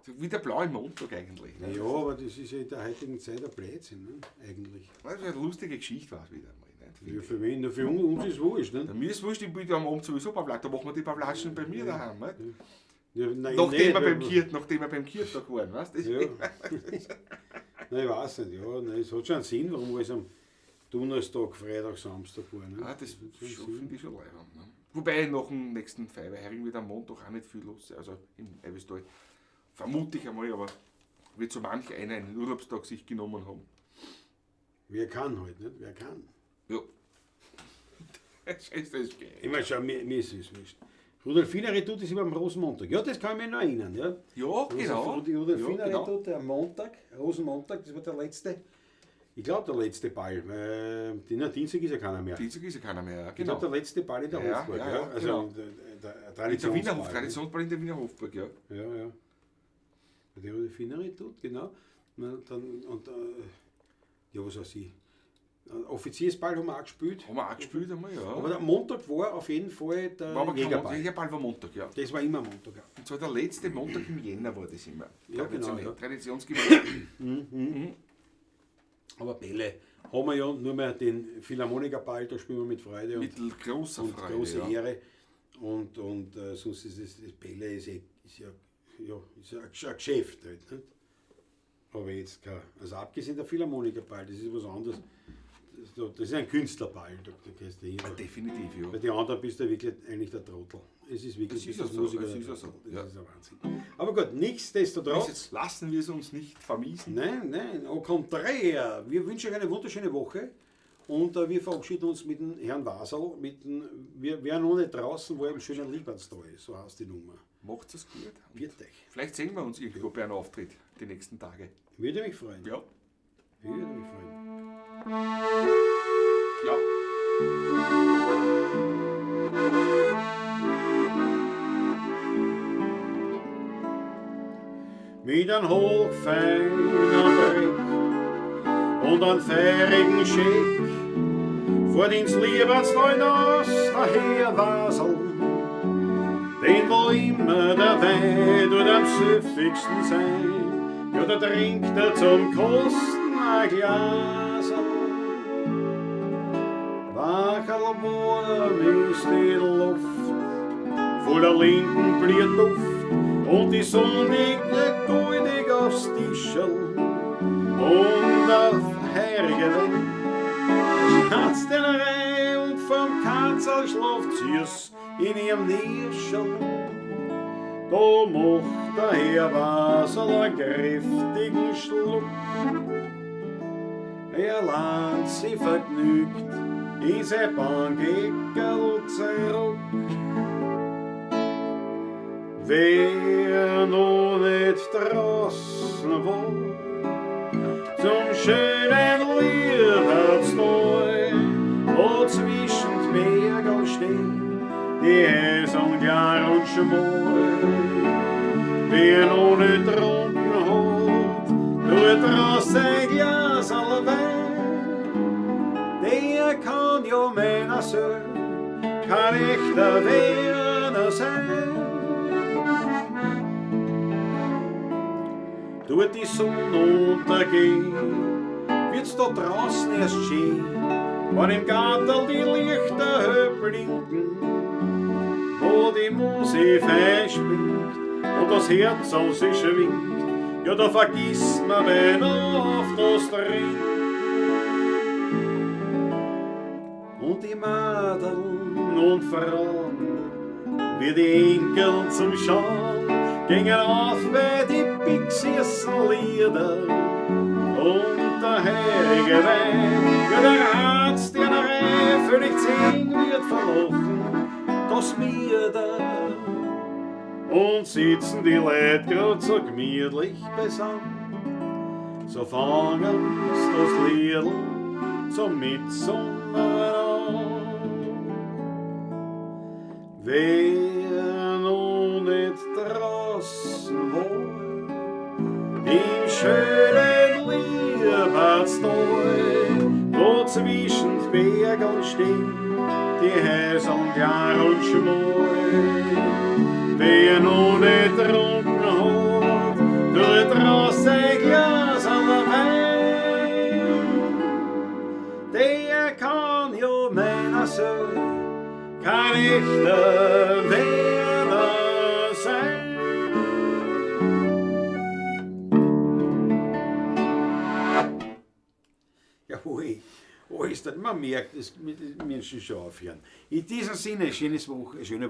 So wie der blaue Montag eigentlich. Ne? Ja, aber das ist ja in der heutigen Zeit ein Blödsinn, ne? Eigentlich. Das ist eine lustige Geschichte war es wieder einmal. Ne? Ja, für wen? Na, für uns ist wurscht, ne? Ja, mir ist wurscht, ich bin am Abend sowieso Pavlatsch, da machen wir die Pavlatschen bei mir daheim. Nicht? Ja, nein, Nachdem nicht, wir beim weil- Kirtag waren, weißt du? Ja. Nein, ich weiß nicht, ja. Nein, es hat schon einen Sinn, warum alles am Donnerstag, Freitag, Samstag war. Ne? Ah, das hat schon einen schon, Sinn. finde ich schon leibend. Ne? Wobei nach dem nächsten Feierhering wird am Montag auch nicht viel los sein, also im Eiweißtal. Vermute ich einmal, aber wird so manch einer einen Urlaubstag sich genommen haben. Wer kann halt, nicht? Wer kann? Ja. Das ist das geil. Ich meine, schau, mir ist es wurscht. Rudolfiner Redoute ist immer am Rosenmontag. Ja, das kann ich mich noch erinnern. Ja, Ja, genau. Die Rudolfiner Ja, genau. Redoute am Montag, Rosenmontag, das war der letzte, ich glaube der letzte Ball. Na, Dienstag ist ja keiner mehr. Dienstag ist ja keiner mehr, ja, Ich genau. glaube, der letzte Ball in der Ja, Hofburg. ja, Ja, ja, also genau. der In der Wiener Hof, Traditionsball. Traditionsball in der Wiener Hofburg, ja. Ja, ja. Die Rudolfiner Redoute, genau. Na, dann, und, ja, was weiß ich. Offiziersball haben wir auch gespielt. Haben wir auch gespielt einmal, ja. Aber der Montag war auf jeden Fall der War aber kein Jägerball. Montag, Jägerball war Montag, ja. Das war immer Montag, ja. Und zwar der letzte Montag im Jänner war das immer. Ja, genau, ja. Traditionsgemäß. Aber Bälle haben wir ja nur mehr den Philharmonikerball, da spielen wir mit Freude und, Mit großer und Freude. großer ja. Ehre. Und sonst ist es, das Bälle ist, ist ja, ja, ist ja ein Geschäft halt, nicht? Aber jetzt kein, also abgesehen der Philharmonikerball, das ist was anderes. Das ist ein Künstlerball, da gehst du hin. Ah, definitiv, ja. Bei den anderen bist du wirklich eigentlich der Trottel. Es ist wirklich Das ist als ja so, Musiker es der ist ja so, Trottel. Das ja. ist ein Wahnsinn. Aber gut, nichtsdestotrotz. Jetzt lassen wir es uns nicht vermiesen. Nein, nein, au contraire. Wir wünschen euch eine wunderschöne Woche und wir verabschieden uns mit dem Herrn Waserl. Wir noch nicht draußen, wo er im schönen Liebertstal ist. So heißt die Nummer. Macht's es gut. Und Viert euch. vielleicht sehen wir uns irgendwo bei einem Auftritt die nächsten Tage. Würde mich freuen. Ja. Würde mich freuen. Ja. Mit einem hochfeinen Blick und einem feurigen Schick fährt ins Liebertstal nass der Herr Waserl, den wo immer der Wein tut am süffigsten sein, ja, da trinkt er zum Kosten ein Glaserl. Wacherl warm ist die Luft, voller Lindenblütenduft, und die Sonne liegt goldig aufs Tischerl. Und auf heurige Welt schnarzt den Reh und vom Katzel schlaft süß in ihrem Nischerl. Da macht der Herr Waserl einen kräftigen Schluck. Er lahnt sich vergnügt in sein Bankeckerl zurück. Wer noch nicht draußen war, zum schönen Liebertstal, wo zwischen die Berge stehen, die Häuser klar und schmal. Wer noch nicht getrunken hat, tut draus sein Glas Wein. Der kann ja meiner Seele kein echter Werner sein. Tut die Sonne untergehen, wird's da draußen erst schön, wenn im Garten die Lichter hell blinken, wo die Musik fein springt und das Herz an sich schwingt, ja, da vergisst man beinahe auf das Trinken. Und die Madeln und Frauen, wie die Enkel zum Schauen, gingen auf bei die Pixies Lieder und der heilige Wein, ja, der Arzt, der Reihe völlig zehn wird verlochen, das mir da. Und sitzen die Leute grad so gemütlich beisammen, so fangen's das Liedl zum Mitsummen an. Wer noch nicht draußen war, im schönen Liebertstal, wo zwischen die Bergen stehen, die Häuser klar und schmal. Wer noch nicht getrunken hat, tut draus sein Glas Wein. Der kann ja meiner Seele kein echter Werner sein. Jawohl, ist das. Man merkt, es die Menschen schon aufhören. In diesem Sinne, schöne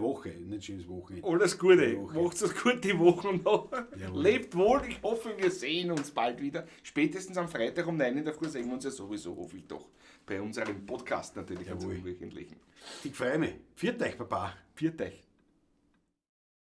Woche, nicht schönes Wochenende. Alles Gute. Woche. Macht's es gut die Woche noch. Jawohl. Lebt wohl. Ich hoffe, wir sehen uns bald wieder. Spätestens am Freitag um 9 in der Früh sehen wir uns ja sowieso, hoffe ich doch. Bei unserem Podcast natürlich, Jawohl. unserem wöchentlichen. Ich freue mich. Viert euch, Papa. Pfiat euch.